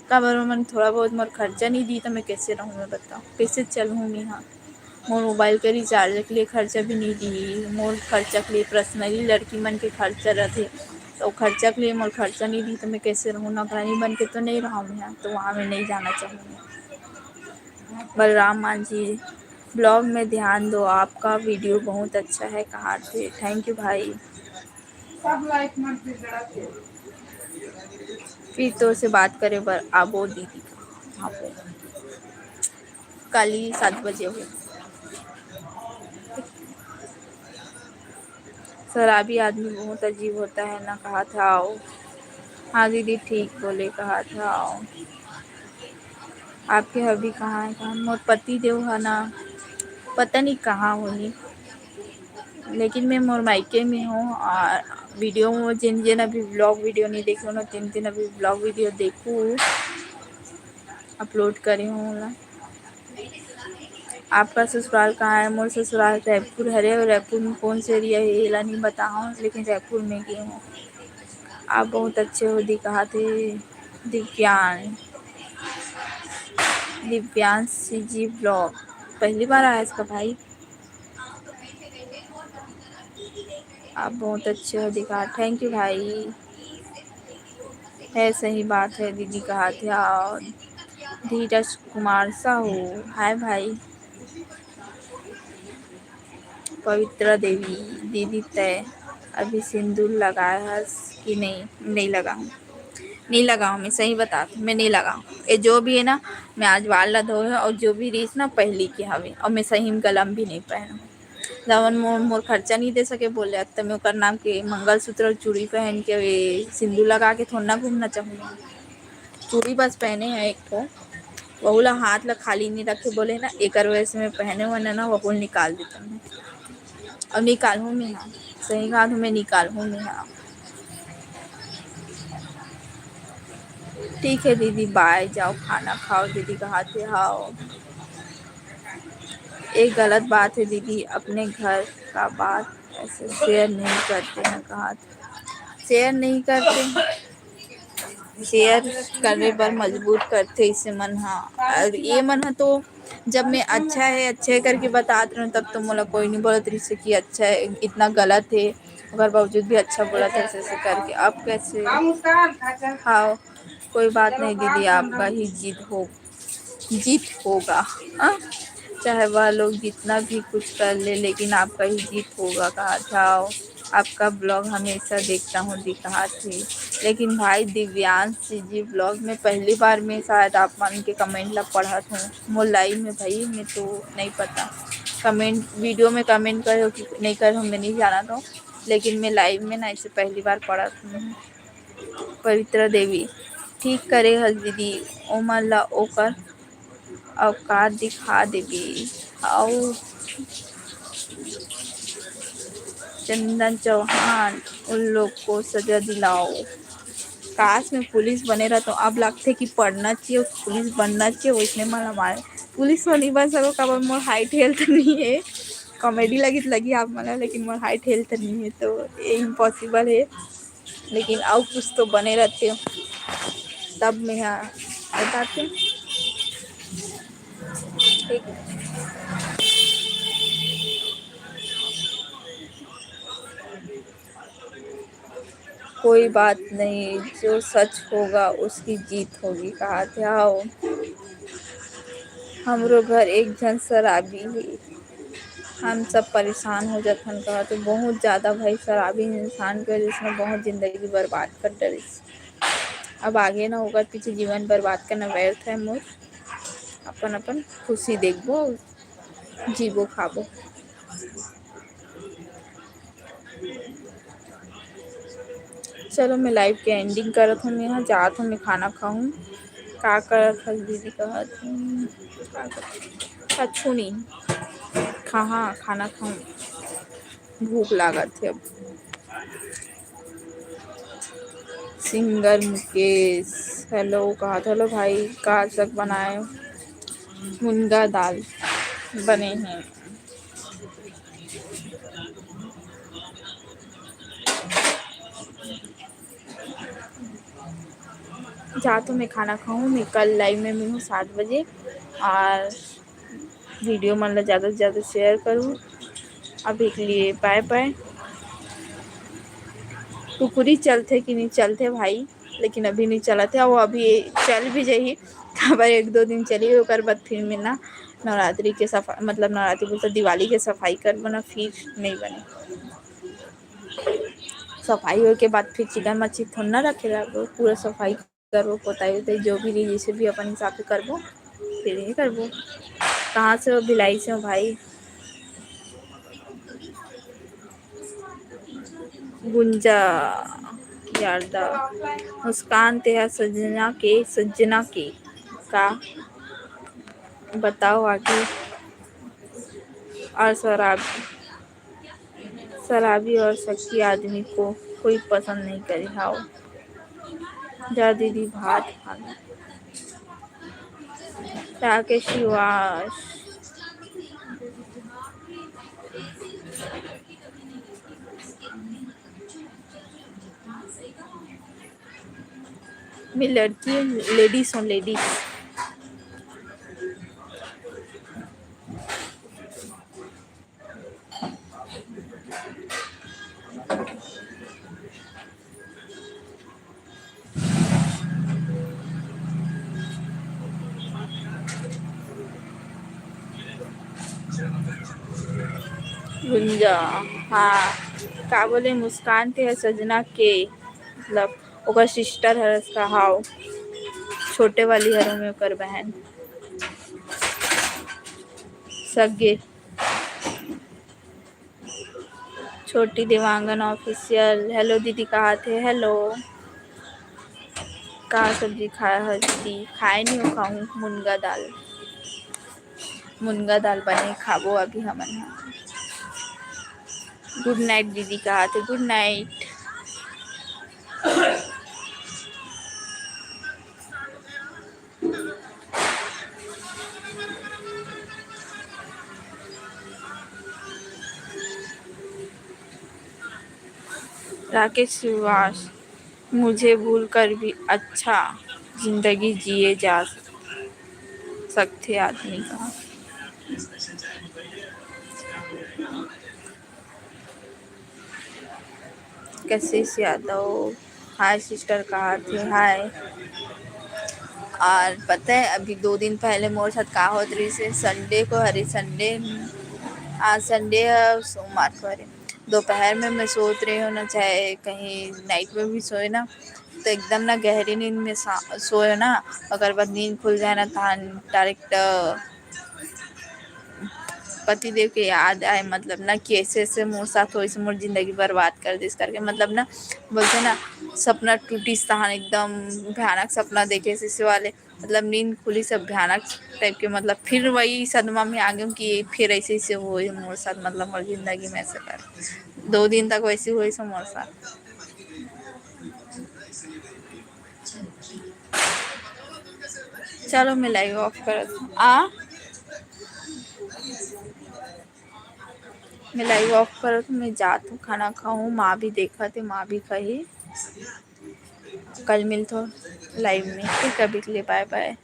काबर ओमन थोड़ा बहुत मोर खर्चा नहीं दी, तो मैं कैसे रहूँ, मैं बताओ, कैसे चलूँ मैं यहाँ? मोर मोबाइल के रिचार्ज के लिए खर्चा भी नहीं दी, मोर खर्चा के लिए पर्सनली लड़की मन के खर्चा रहते, तो खर्चा के लिए मोर खर्चा नहीं दी, तो मैं कैसे रहूँ? नौकरानी बन के तो नहीं रहूँ मैं, तो वहाँ मैं नहीं जाना चाहूँगी। बलराम मांझी, ब्लॉग में ध्यान दो, आपका वीडियो बहुत अच्छा है, कहा थे। थैंक यू भाई। सब लाइक मन से जरा थे। फिर तो से बात करे बर आबो दीदी। हाँ, काली सात बजे हो। शराबी आदमी बहुत अजीब होता है ना, कहा था आओ। हाँ दीदी, ठीक बोले, कहा था आओ। आपके हबी कहाँ है? कहाँ? मोर पति देव है ना, पता नहीं कहाँ होही, लेकिन मैं मोर मायके में हूँ। और वीडियो में जिन जिन अभी ब्लॉग वीडियो नहीं देखे हो ना, तिन तिन अभी ब्लॉग वीडियो देखू, अपलोड करे हूँ ना। आपका ससुराल कहाँ है? मोर ससुराल रायपुर हरे, और रायपुर में कौन से एरिया है, एला नहीं बताओ, लेकिन रायपुर में गई हूँ। आप बहुत अच्छे हो दी, कहा थे दिव्यांश, दिव्यांश जी ब्लॉग। पहली बार आया इसका भाई। आप बहुत अच्छे हो दिखा। थैंक यू भाई। है, सही बात है दीदी, कहा थे। और धीरज कुमार साहू, हाय भाई। पवित्रा देवी, दीदी तय अभी सिंदूर लगाए हस कि नहीं? नहीं लगाऊँ, नहीं लगाऊँ, मैं सही बता, मैं नहीं लगाऊँ। ये जो भी है ना, मैं आज वाल ला धोए हूँ और जो भी रीस ना पहली के हवे, और मैं सही में गला में भी नहीं पहनूँ। जवन मोर, मोर खर्चा नहीं दे सके बोले, अब तो मैं ओकर नाम के मंगलसूत्र और चूड़ी पहन के, वे सिंदूर लगा के थोड़ा ना घूमना चाहूँगी। चूड़ी बस पहने हैं एक ठो, वहू ला हाथ ला खाली नहीं रखे बोले ना, एकर वजह से मैं पहने हुए ना, ना वहू निकाल देता हूँ। अब निकालूँ मैं, हाँ, सही कहा तो मैं निकालूँ मैं, हाँ। ठीक है दीदी, बाय, जाओ खाना खाओ दीदी, कहा थे। हाँ, एक गलत बात है दीदी, अपने घर का बात ऐसे शेयर नहीं करते हैं, कहा थे। शेयर नहीं करते, शेयर करे बर मजबूर करथे इसे मन हा। और ये मन हा तो जब मैं अच्छा है, अच्छे करके बतात रहूँ, तब तो मोला कोई नहीं बोलत रहिसे कि अच्छा है, इतना गलत है, ओकर बावजूद भी अच्छा बोलत है ऐसे, ऐसे करके। अब कैसे? हाँ, कोई बात नहीं दीदी, आपका ही जीत हो, जीत होगा। हाँ? चाहे वह लोग जितना भी कुछ कर ले, लेकिन आपका ही जीत होगा, कहा था। आपका ब्लॉग हमेशा देखता हूँ, दिखात हे। लेकिन भाई दिव्यांश जी, जी ब्लॉग में पहली बार में शायद आप मन के कमेंट ला पढ़त हूँ। मोर लाइव में भाई, मैं तो नहीं पता, कमेंट, वीडियो में कमेंट करे हो कि नहीं करे हो, मैं नहीं जानत हूँ, लेकिन मैं लाइव में ना इसे पहली बार पढ़त हूँ। पवित्रा देवी, ठीक करे हस दीदी, ओमन ला ओकर औकात दिखा देबे। अउ चंदन चौहान, उन लोग को सजा दिलाओ। काश मैं पुलिस बने रहता। अब लगथे कि पढ़ना चाहिए, पुलिस बनना चाहिए, वैसने मन हमारे पुलिस में नहीं बन सको, काबर मोर हाइट हेल्थ नहीं है। कॉमेडी लगी तो लगी आप मन ला, लेकिन मोर हाइट हेल्थ नहीं है, तो ये इम्पॉसिबल है। लेकिन अउ कुछ तो बने रहते, तब मैं हा बताते। ठीक। कोई बात नहीं, जो सच होगा उसकी जीत होगी, कहा थे। आओ, हमरो घर एक झन शराबी है, हम सब परेशान हो जाथन, कहा तो। बहुत ज़्यादा भाई शराबी इंसान के वजह से बहुत ज़िंदगी बर्बाद कर डरिस। अब आगे ना ओकर पीछे जीवन बर्बाद करना व्यर्थ है मोर। अपन अपन खुशी देखबो, जीबो खाबो। चलो, मैं लाइव के एंडिंग करत हूँ, मैं यहाँ जात हूँ, मैं खाना खाऊँ। का करत हस दीदी, कहत हूँ, का करत? कछु नहीं, कहाँ खाना खाऊँ, भूख लागत है अब। सिंगर मुकेश, हेलो, कहा था, हेलो भाई, का साग बनाए? मुनगा दाल बने हैं। जा तो मैं खाना खाऊँ, मैं कल लाइव में मिलूँ सात बजे, और वीडियो मन ला ज़्यादा से ज़्यादा शेयर करूँ। अभी के लिए बाय बाय। कुकुरी चलथे कि नहीं चलथे भाई, लेकिन अभी नहीं चलत है, वो अभी चल भी जाही, काबर एक दो दिन चली, ओकर बाद फिर मैं ना नवरात्रि के सफा-, मतलब नवरात्रि बोलते दिवाली के सफाई करबो ना, फिर नहीं बने। सफाई होए के बाद फिर चिकन मच्छी थोड़ा ना रखे रहबो, पूरा सफाई करबो, पोताई उताई जो भी रही, जैसे भी अपन हिसाब से करबो, फिर ये करबो। कहाँ से हो? भिलाई से हो भाई। गुंजा यारदा, मुस्कान तेहा सजना के, सजना के का बताओ आगे। और शराब, शराबी और शक्की आदमी को कोई पसंद नहीं करे। हाओ जा दीदी, भात खाना। राकेश शिवास। मैं लड़की हूँ, लेडीज हूँ, लेडीज। गुंजा, हाँ, का बोले, मुस्कान तेहा सजना के, मतलब ओकर सिस्टर हरस का, हाव, छोटे वाली हर में ओकर बहन सगे। छोटी देवांगन ऑफिशियल, हेलो दीदी, कहा थे? हेलो, का सब्जी खाए हस दीदी? खाए नहीं हो, खाऊँ मुनगा दाल, मुनगा दाल बने खाबो अभी हमन ह। गुड नाइट दीदी, कहा थे? गुड नाइट। राकेश श्रीवास, मुझे भूल कर भी अच्छा जिंदगी जिए जा सकथे आदमी का। कशिश यादव, हाय सिस्टर, कहा थे? हाय। और पता है, अभी दो दिन पहले मोर साथ का होत रहिस हे, संडे को, अरे संडे, आज संडे है, सोमवार को, अरे दोपहर में मैं सोत रही हूँ ना, चाहे कहीं नाइट में भी सोए ना, तो एकदम ना गहरी नींद में सा-, सोए ना, ओकर बाद नींद खुल जाए ना, तहान डायरेक्ट पति देव के याद आए, मतलब ना कि ऐसे ऐसे मोर साथ होइस, मोर जिंदगी बर्बाद कर दिस करके, मतलब ना बोलथे ना, सपना टूटिस तहान एकदम भयानक सपना देखे, ऐसे वाले, मतलब नींद खुली सब भयानक टाइप के, मतलब फिर वही सदमा में आ गई कि फिर ऐसे ऐसे होए मोर साथ, मतलब मोर जिंदगी में ऐसे कर दो दिन तक वैसे होइस मोर साथ। चलो, मैं लाइव ऑफ करत हूँ। आ, मैं लाइव ऑफ करत हूँ, मैं जात हूँ, खाना खाऊँ। माँ भी देखत हे, माँ भी खाही। कल मिलथो लाइव में, ठीक है? अभी के लिए बाय बाय।